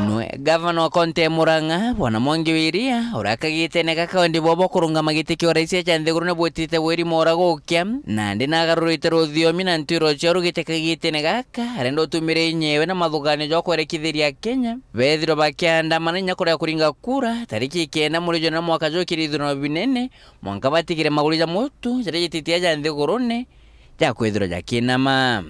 Nwe gavana wa kaunti ya Murang'a, Bwana Mwangi wa Iria, uria akagitene ga kaunti bobo kurungama giti kia urais kia nthiguru ni bwitite wirima uria gukia, nandi nagarurite ruthiomi na ntwiro cio arugite kagitene gaka, arenda utumire inyewe na mathuganio jwa kwerekithiria Akenya, bethirwa bakiandamana inya kurega kuringa kura, tariki kenda mweri jwa na mwaka jwa kiri ithurano binene, mwanka batigire maguri ja mutu jaria jititia ja nthigurune, ja kwithirwa jakinama.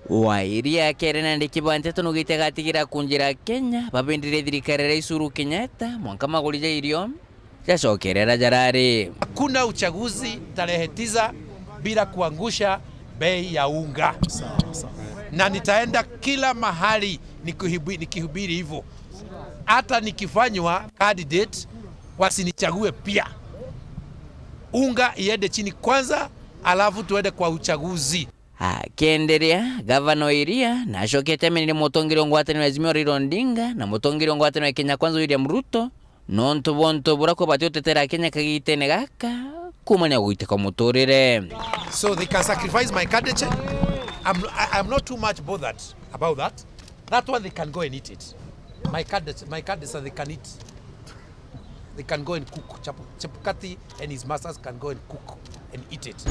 Wa Iria akere na andiki ba nteto nugite agatigira kunjira Kenya, babindire thirikari ya Rais Uhuru Kenyatta, mwanka maguri ja irio jacokerera jarari. Hakuna uchaguzi tarehe tisa bila kuangusha bei ya unga. Na nitaenda kila mahali nikihubi-, nikihubiri hivyo. Hata nikifanywa candidate, wasinichague pia. Unga iende chini kwanza, alafu tuende kwa uchaguzi. Akienderea, gavana wa Iria nacokete amenire mutongeria wa ngwataniro ya Azimio Raila Odinga na mutongeria wa ngwataniro ya Kenya Kwanza William Ruto, nontu bwa untu buria kubati utetera Akenya kagitene gaka, kuumania na guitika muturire. So they can sacrifice my candidature. I'm, I, I'm not too much bothered about that. That one they can go and eat it. My candidates, my candidates, they can eat. They can go and cook. Chap-, Chebukati and his masters can go and cook and eat it.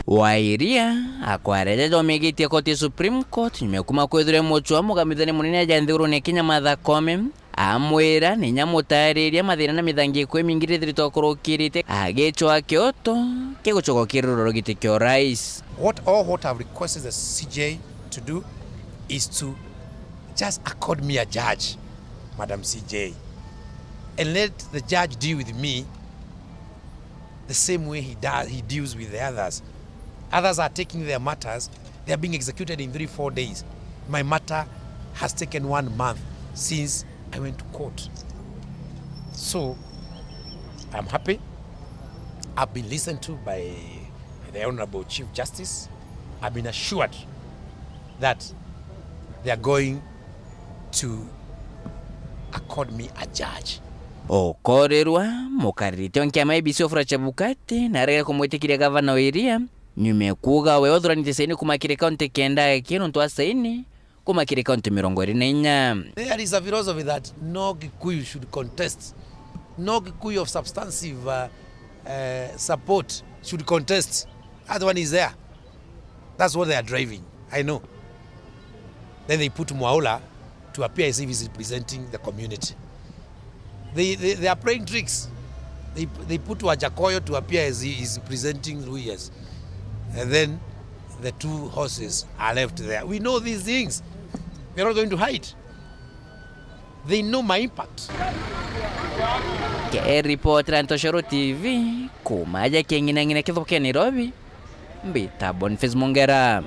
Wa Iria akwareja jomigitie koti ya Supreme Court nyuma ya kuma kwithirwa mucwa mugamithania munene aja nthigurune Kenya Martha Koome, amwira ni inya mutariria mathina na mithangiko imingi rithiritwe akurukirite agicwa kioto kigucoka kiruroro giti kia urais. What, all what I've requested the C J to do is to just accord me a judge, Madam C J, and let the judge deal with me the same way he does, he deals with the others. Others are taking their matters, they are being executed in three, four days. My matter has taken one month since I went to court. So, I'm happy. I've been listened to by the Honorable Chief Justice. I've been assured that they are going to accord me a judge. Ukorirwa, mukariri tio nkiama A B C Wafula Chebukati naregere kumwitikiria gavana wa Iria, nyuma ya kuuga we uthuranitie saini kuma kiri kaunti kenda aki nontu wa saini kuma kiri kaunti mirongo iri na inya. There is a philosophy that no Gikuyu should contest. No Gikuyu of substantive, uh, uh, support should contest. That one is there. That's what they are driving. I know. Then they put Mwaula to appear as if he's representing the community. They, they, they are playing tricks. They, they put Wajakoyo to appear as he is representing Luhyas. And then The two horses are left there. We know these things. They're not going to hide. They know my impact. Nkiripotera Ntoshoro T V, kuuma aja king'inang'ina kithukia Nairobi, mbita Boniface Mongera.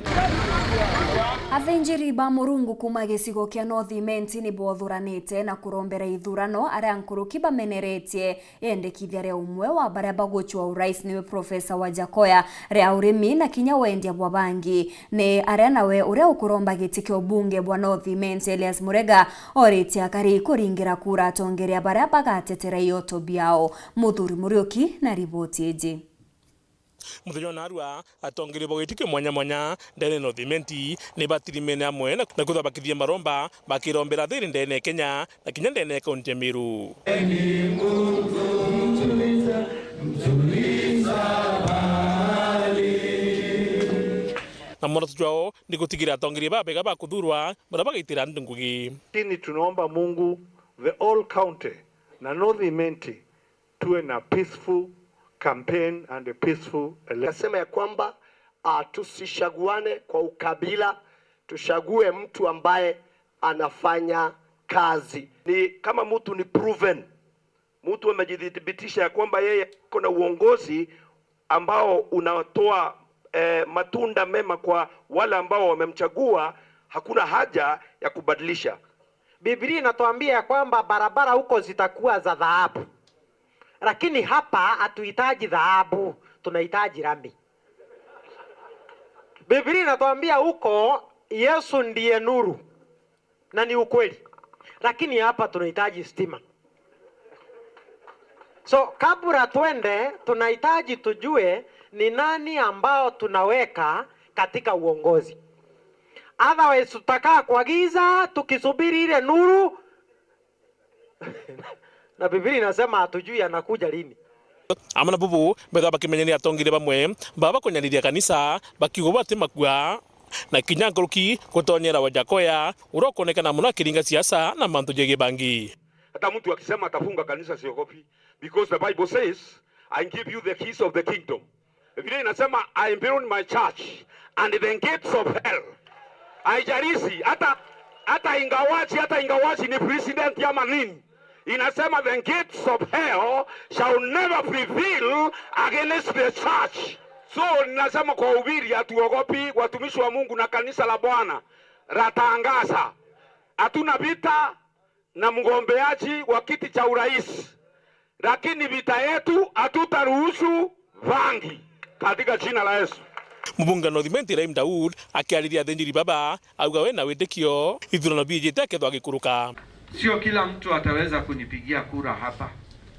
Athinjiri ba Murungu kuuma gicigo kia North Imenti ni boothuranite na kurombera ithurano aria nkuruki bameneretie. Iendekithia ria umwe wa baria bagucua urais niwe Profesa Wajakoya, ria urimi na kinya wendia bwa bangi. Ni aria nawe uria ukuromba giti kia ubunge bwa North Imenti Elias Murega oritie akari kuringira kura atongeria baria bagatetera ioto biao. Muthuri Muriuki na riboti iji. Muthenya wa narua, atongeria ba giti kia mwanya mwanya ndene North Imenti ni batirimene amwe na, na kwithirwa bakithithia maromba, bakirombera thiri ndene ya Kenya na kinya ndene ya kaunti ya Meru. Na mworoto jwao ni gutigira atongeria babega ba kuthurwa baria bagaitira antu ngugi. Lakini tunaomba Mungu, the whole county na North Imenti tuwe na peaceful campaign and a peaceful election. Nasema ya kwamba, ah, tusichaguane kwa ukabila, tuchague mtu ambaye anafanya kazi. Ni kama mtu ni proven, mtu amejithibitisha ya kwamba yeye ako na uongozi ambao unatoa, eh, matunda mema kwa wale ambao wamemchagua, hakuna haja ya kubadilisha. Biblia inatuambia ya kwamba barabara huko zitakuwa za dhahabu. Lakini hapa hatuhitaji dhahabu, tunahitaji lami. Biblia inatuambia huko Yesu ndiye nuru na ni ukweli. Lakini hapa tunahitaji stima. So, kabla twende, tunahitaji tujue ni nani ambao tunaweka katika uongozi. Otherwise, tutakaa kwa giza tukisubiri ile nuru. Na Biblia inasema hatujui anakuja lini. Amwe na bubu, mbethwa bakimenyania atongeria bamwe baba bakunyaniria kanisa, bakiuga bati makua, na kinya nkuruki gutonyera Wajakoya, uria ukwonekana mono akiringa siasa na mantu jegie bangi. Hata mtu akisema atafunga kanisa, siogopi, because the Bible says, "I give you the keys of the kingdom." Biblia inasema, "I build my church and the gates of hell." Haijalishi hata, hata ingawaji, hata ingawaji ni president ama nini, inasema, "The gates of hell shall never prevail against the church." So ninasema kwa ubiri, hatuogopi, watumishi wa Mungu na kanisa la Bwana latangaza. Hatuna vita na mgombeaji wa kiti cha urais, lakini vita yetu, hatutaruhusu bangi katika jina la Yesu. Mubunge wa North Imenti Ibrahim Daud akiariria athinjiri baba, auga we na witikio ithurano biijite akethwa agikuruka. Sio kila mtu ataweza kunipigia kura hapa,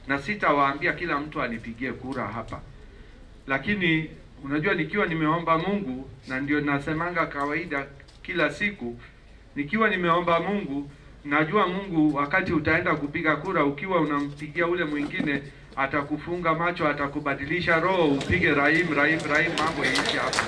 na sitawaambia kila mtu anipigie kura hapa, lakini unajua, nikiwa nimeomba Mungu, na ndio nasemanga kawaida kila siku, nikiwa nimeomba Mungu, najua Mungu, wakati utaenda kupiga kura, ukiwa unampigia ule mwingine, atakufunga macho, atakubadilisha roho, upige Rahim, Rahim, Rahim, mambo yaishe hapo.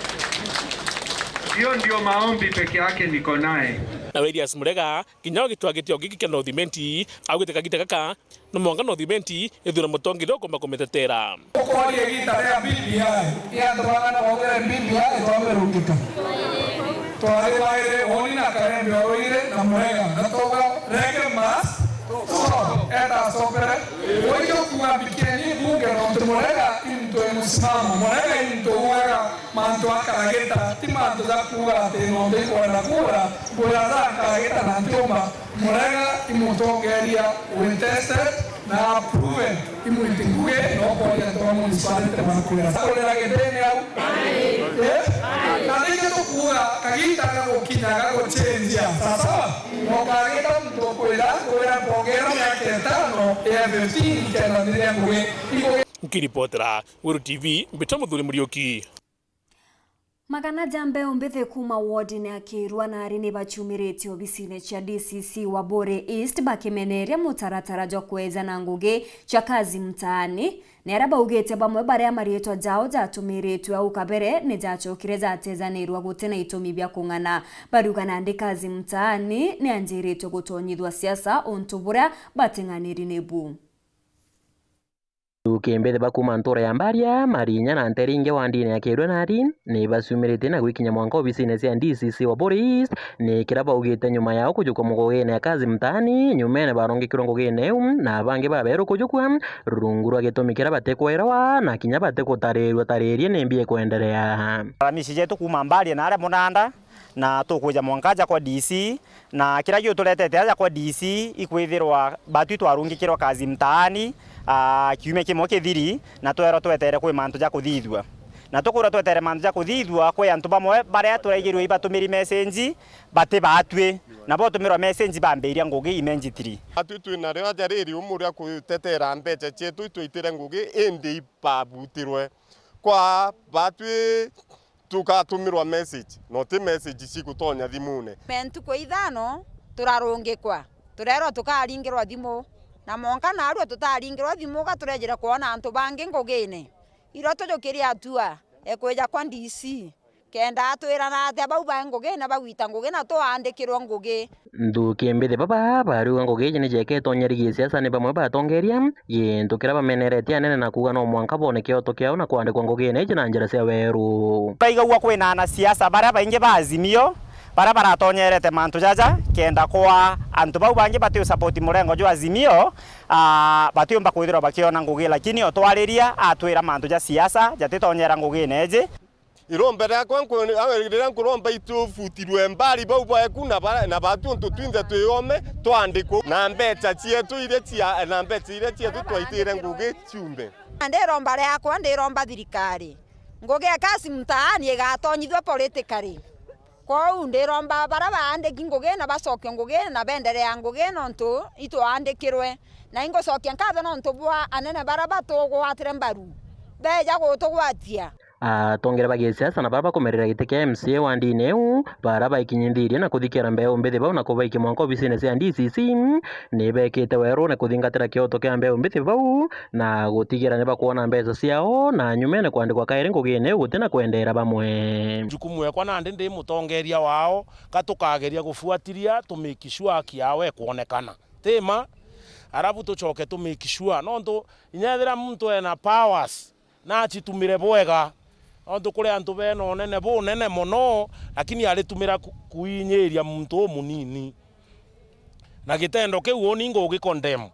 Hiyo ndio maombi peke yake niko naye. Na Elias Murega, kinya ugitwa gitio giki kia North Imenti, augite kagita gaka, no mwanka North Imenti ithure mutongeria ukumba kumitetera. Ukoria igita ria B B I, i antu bagana baugire B B I twamirungika. Twari waire, woni na Karembe oroire na Murega, na twauga, "Reggae must stop." Eta stopere. Waiyo kuga mbikeni bunge nontu Murega into musimamo. Murega into ugaga mantu akaragita, ti mantu ja kuga ati nontu ikwenda kura, mbwira ja akaragita na ntiumba. Murega i mutongeria wi tested na proven, i mwiti ngugi, na ukoria antu ba municipality bakwira. Sakurira gitini au. Eh? Na ningi tukuuga, kagiita ga gukinya ga gucenjia. Sawa sawa? Na ukagita muntu ukwira, kwira mpongera miaka itano ya fifteen kenda thiria ngugi. Ngugi. Nkiripotera Weru T V, mbita Muthuri Muriuki. Magana ja mbeu mbithi kuuma wodine ya Kirua nari ni baciumiritie obisine cia D C C wa Bore East bakimeneria mutaratara jwa kweja na ngugi cia kazi mtaani. Ni aria baugite bamwe baria mariitwa jao jatumiritwe au kabere ni jacokire jatejanirwa guti na itumi bia kung'ana. Bariuga nandi kazi mtaani ni yanjiritwe gutonyithua siasa untu buria bating'aniri nibu. Nduki mbithi ba kuuma ntuura ya Mbaria, Marinya na nteere ingi wa ndini ya Kirwe nari, ni baciumiritie na gwikinya mwanka obisine cia D C C wa Buri East, ni kiria baugite nyuma yao kujukwa mugugine ya Kazi Mtaani, nyumene barongekirwe ngugine iu, na bangi baberu kujukwa rungu rwa gitumi kiria batikwerewa na kinya batikutaririrua taririe nimbi ikwenderea. Aramisi jetu kuuma Mbaria na aria Munanda, na tukwija mwanka aja kwa D C, na kiria giuturetete aja kwa D C ikwithirwa batwi twarungikirwa Kazi Mtaani, aa, kiumia kimwe kithiri, na twerwa twetere kwi mantu ja kuthithua. Na tukwirwa twetere mantu ja kuthithua, kwi antu bamwe baria turaigirwe ibatumiri message, bati batwi, na botumirwa message bambiria ngugi immediately. Atwi twina rio aja riri umu ria kutetera mbeca cietu itwaitire ngugi, indi ibabutirwe. Kwa batwi tukatumirwa message, no ti message cigutonya thimune. Me ntuku ithano turarungikwa, turerwa tukaringirwa thimu, na mwanka naarua tutaringirwa thimu, ga turejire kwona antu bangi ngugine. Iro tujukirie atua ekwija kwa D C, kenda atwira na atia bau bai ngugine bagwita ngugi na twandikirwe ngugi. Nduki mbithi baba bariuga ngugi iji ni jeketwe nyeri gisiasa ni bamwe batongeria, gintu kiria bameneretie anene na kuuga no mwanka boone kioto kiao na kwandikwa ngugine iji na njira cia weru. Baigagua kwina anasiasa baria baingi ba Azimio baria baratonyerete mantu jaja kenda kwa antu bau bangi bati support murengo jwa Azimio, aa, batiumba kwithirwa bakiona ngugi, lakini otwariria atwira mantu ja siasa jatitonyera ngugine iji. Iromba riakwa nku-, a, riria nkuromba itubutirwe mbari bau baeku na ba-, na batu untu twinthe twi ome twandikwe na mbeca cietu iria cia, na mbeca iria cietu twaitire ngugi ciumbe. Ndiromba riakwa, ndiromba thirikari, ngugi ya Kazi Mtaani igatonyithua politically. Kwou ndiromba baria baandiki ngugi na bacokie ngugi na benderea ngugi nontu itwandikirwe. Na ingucokia nkatho nontu bwa anene baria batugwatire mbaru, beja gutugwatia. Atongeria ba gisiasa na baria bakumerera giti kia M C A wa ndini iu, baria baikinyithirie na kuthikira mbeu mbithi bau na kubaikia mwanka obisine cia D C C, ni bekite werune kuthingatira kioto kia mbeu mbithi bau na gutigira ni bakwona mbeca ciao, na nyumene kwandikwa kairi ngugine iu gutina kwendeera bamwe. Jukumu ekwa nandi ndi mutongeria wao, ka tukageria gufuatilia to make sure haki yao ekwonekana. Ti ma? Arabu tucoke to make sure. Nontu inya ethira muntu ena powers, na acitumire bwega. Nontu kuri antu bena unene bunene mono, lakini aritumira ku-, kuinyiria muntu umunini. Na gitendo kiu uni ngugicondemn.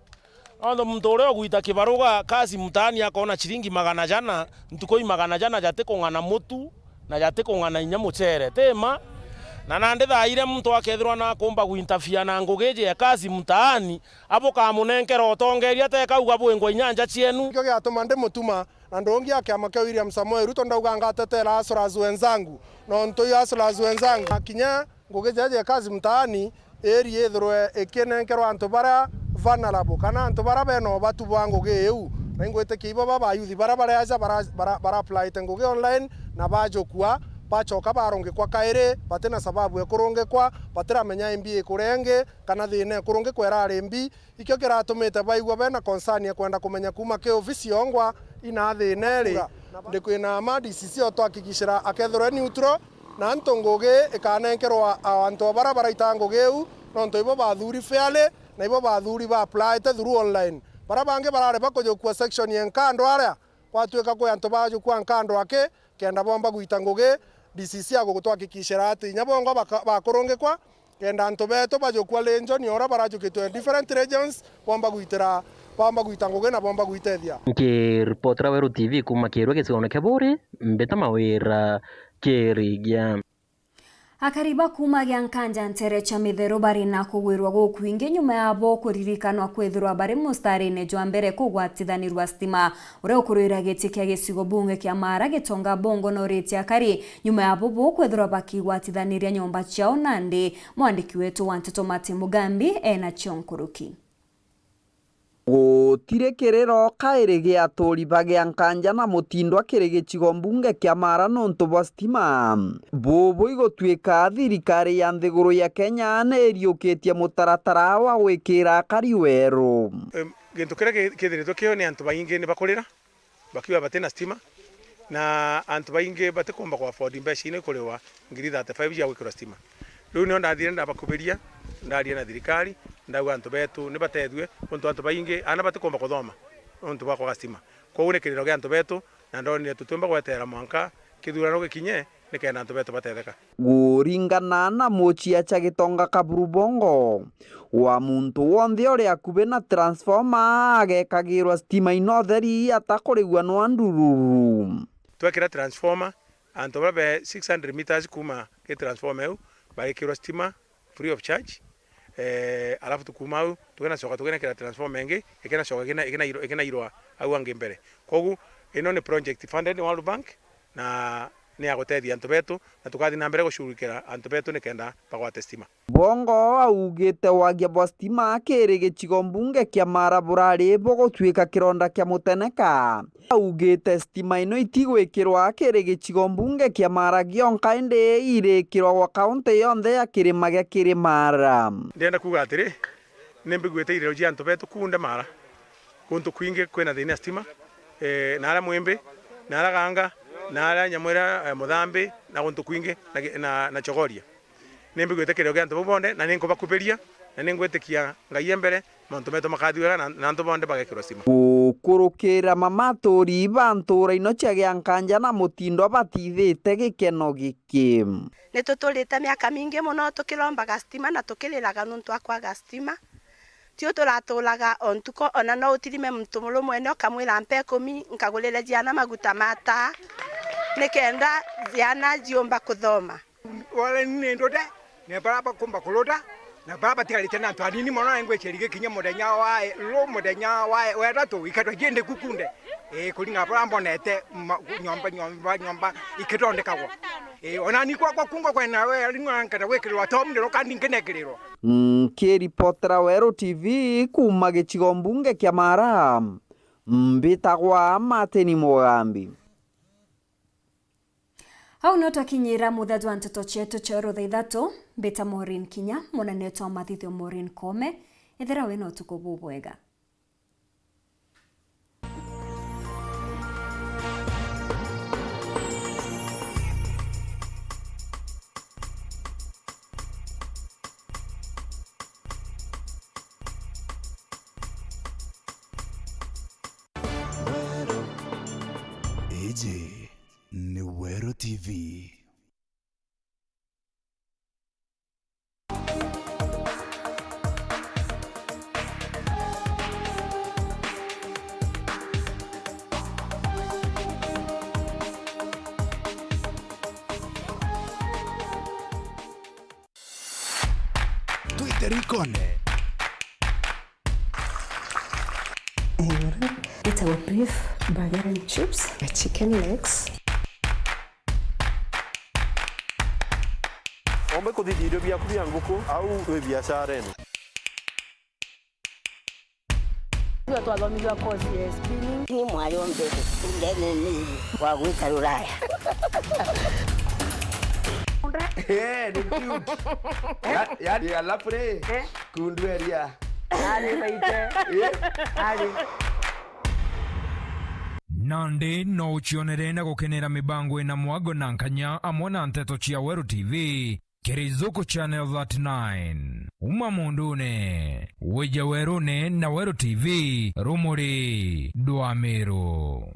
Nontu muntu uria ugwita kibaruga Kazi Mtaani akona ciringi magana jana, ntuku i magana jana jatikung'ana mutu, na jatikung'ana inya mucere. Ti ma? Na nandi thaa iria muntu akethirwa nakumba gwintafia na ngugi iji ya Kazi Mtaani, abukamunenkera utongeria tekauga bwingwa inya nja cienu. Nikio giatuma ndimutuma na ndungi a kiama kia William Samoei Ruto ndauga ngatetera hustlers wenzangu, nontu i hustlers wenzangu. Na kinya ngugi jeje Kazi Mtaani iri ithirwe ikinenkerwa antu baria vulnerable kana antu baria bena ubatu bwa ngugi iu. Na ingwitikia ibo baba ayuthi baria bari aja bara, bara, bara applyite ngugi online na bajukua, bacoka barungikwa kairi, batina sababu ya kurungikwa, batiramenya imbi ikurengi kana thina ikurungikwa irari mbi. Ikio kiratumite baigua bena concern ya kwenda kumenya kuuma ki ofisi yongwa ina thina iri. Ndi kwina ma D C C o twakikishira akethirwe neutral, na antu ngugi ikanenkerwa antu baria baraita ngugi iu, nontu ibo bathuri fairly, na ibo bathuri ba applyite through online. Baria bangi barari bakujukua section ya nkando aria, gwatuika kwi antu bajukua nkando aki, kenda bomba gwita ngugi, D C C agutwakikishira ati inya bongwa baka-, bakurungikwa, kenda antu betu bajukua region ya uria barajukitwe different regions, bomba gwitira, bomba gwita ngugi na bomba gwitethia. Nkiripotera Weru T V kuuma Kirwe gicigoone kia Buuri, mbita Mawira Kirigia. Akari ba kuuma Giankanja nteere cia Mitheru bari na kugwirwa gukwingi nyuma yabo kuririkanwa kwithirwa bari mustarine jwa mbere kugwatithanirwa stima. Uria ukurwira giti kia gicigo bunge kia Maara Gitonga Bongo noritie akari nyuma yabo bo kwithirwa bakigwatithaniria nyomba ciao nandi. Mwandiki wetu wa nteto Martin Mugambi ena cio nkuruki. Gutiri kiriro kairi gia aturi ba Giankanja na Mutindwa kiri gicigo mbunge kia Maara nontu bwa stima. Bubu igutwika thirikari ya nthiguru ya Kenya ni iriukitie mutaratara wa gwikira akari weru. Em, gintu kiria ki-, kithiritwe kio ni antu baingi ni bakurira. Bakiuga batina stima, na antu baingi batikumba ku afford mbeca ino ikuriwa ngiri thirty-five cia gwikirwa stima. Riu nio ndathire ndabakubiria, ndaria na thirikari, ndauga antu betu ni batethue, nontu antu baingi, ana batikumba kuthoma nontu bwa kwaga stima. Kwou ni kiriro gia antu betu, na ndonire tutiumba gweterera mwanka kithurano gikinye nikenda antu betu batetheka. Kuringana na muciaca Gitonga Kaburu Bongo, wa muntu wonthe uri akubi na transformer agekagirwa stima ina utheri atakurigua nwa ndururu. Twekira transformer, antu baria be six hundred meters kuuma ki transformer iu barikirwa stima free of charge. Eh, alafu tukuma au, tukena coka tukena kira transformer ingi, ikena coka ikena, ikena iro-, ikena irwa au angi mbere. Kogu, ino ni project funded ni World Bank, na ni ya gutethia antu betu, na tukathi na mbere gucurukira antu betu nikenda bagwate stima. Bongo augite wagia bwa stima kiri gicigo mbunge kia Mara burari bugutuika kironda kia muteneka. Augite stima ino itigwikirwa kiri gicigo mbunge kia Mara gionka, indi irikirwa gwa kaunti yonthe ya kirima gia Kirimara. Ndienda kuuga atiri, ni mbiguite iriro cia antu betu kunde Mara. Guntu kwingi kwina thina ya stima, eh, na aria Mwimbi, na aria Ganga, na aria nyamu iria, eh, Muthambi, na guntu kwingi, na gi-, na, na Chogoria. Ni mbiguite kiriro gia antu bau bonthe, na ni nkubakubiria, na ni ngwitikia Ngai e mbere, mantu metu makathi wega, na, na antu bonthe bagekirwa stima. Gukurukira mama aturi ba ntura ino cia Giankanja na Mutindo batithite gikeno giki. Ni tuturite miaka mingi mono tukirombaga stima na tukiriraga nuntu wa kwaga stima. Tiu turaturaga o ntuku, ona no utirime muntu murumwene ukamwira, "Mpe ikumi nkagurire ciana maguta ma taa, nikenda ciana ciumba kuthoma." Wala ni ndute, na bara bakumba kuruta, na bara batigarite na antu anini mono, na ngwiciria gikinya muthenya wa, ru muthenya wa, wa ithatu, iketwa ciindi kukunde. Ii, kuringana na bara mbonete, ma-, nyomba, nyomba, nyomba ikithondekagwa. Ii, ona ni kwakwa kungo kwena we, ring'o nkenda gwikirirwa tom ndiro kandi nkinekirirwa. Nkiripotera Weru T V kuuma gicigo mbunge kia Mara, mbitagwa Martin Mugambi. Au no twakinyira muthe jwa nteto cietu cia Weru thaa ithatu. Mbita Maureen Kinya, munene jwa mathithio Maureen Koome. Ethira wina utuku bubwega. Iji ni Weru T V. Twite rikone. Itagwo beef burger and chips, chicken legs. Ombe kuthithia irio biaku bia nguku au wi biacarene. Tuga twathomithua course ya spinning. Ni mwayo mbere, ndene ni wa gwita ruraya. Eh, ni cute. Ya-, yani, alafu ri, eh? Kundu eria. Ari baite. Eh? Ari. Nandi no ucionere na gukenera mibango ina mwago na nkanya amwe na nteto cia Weru T V. Kiri Zuku Channel thirty-nine. Uma mundune, wija werune na Weru T V, rumuri dwa Meru.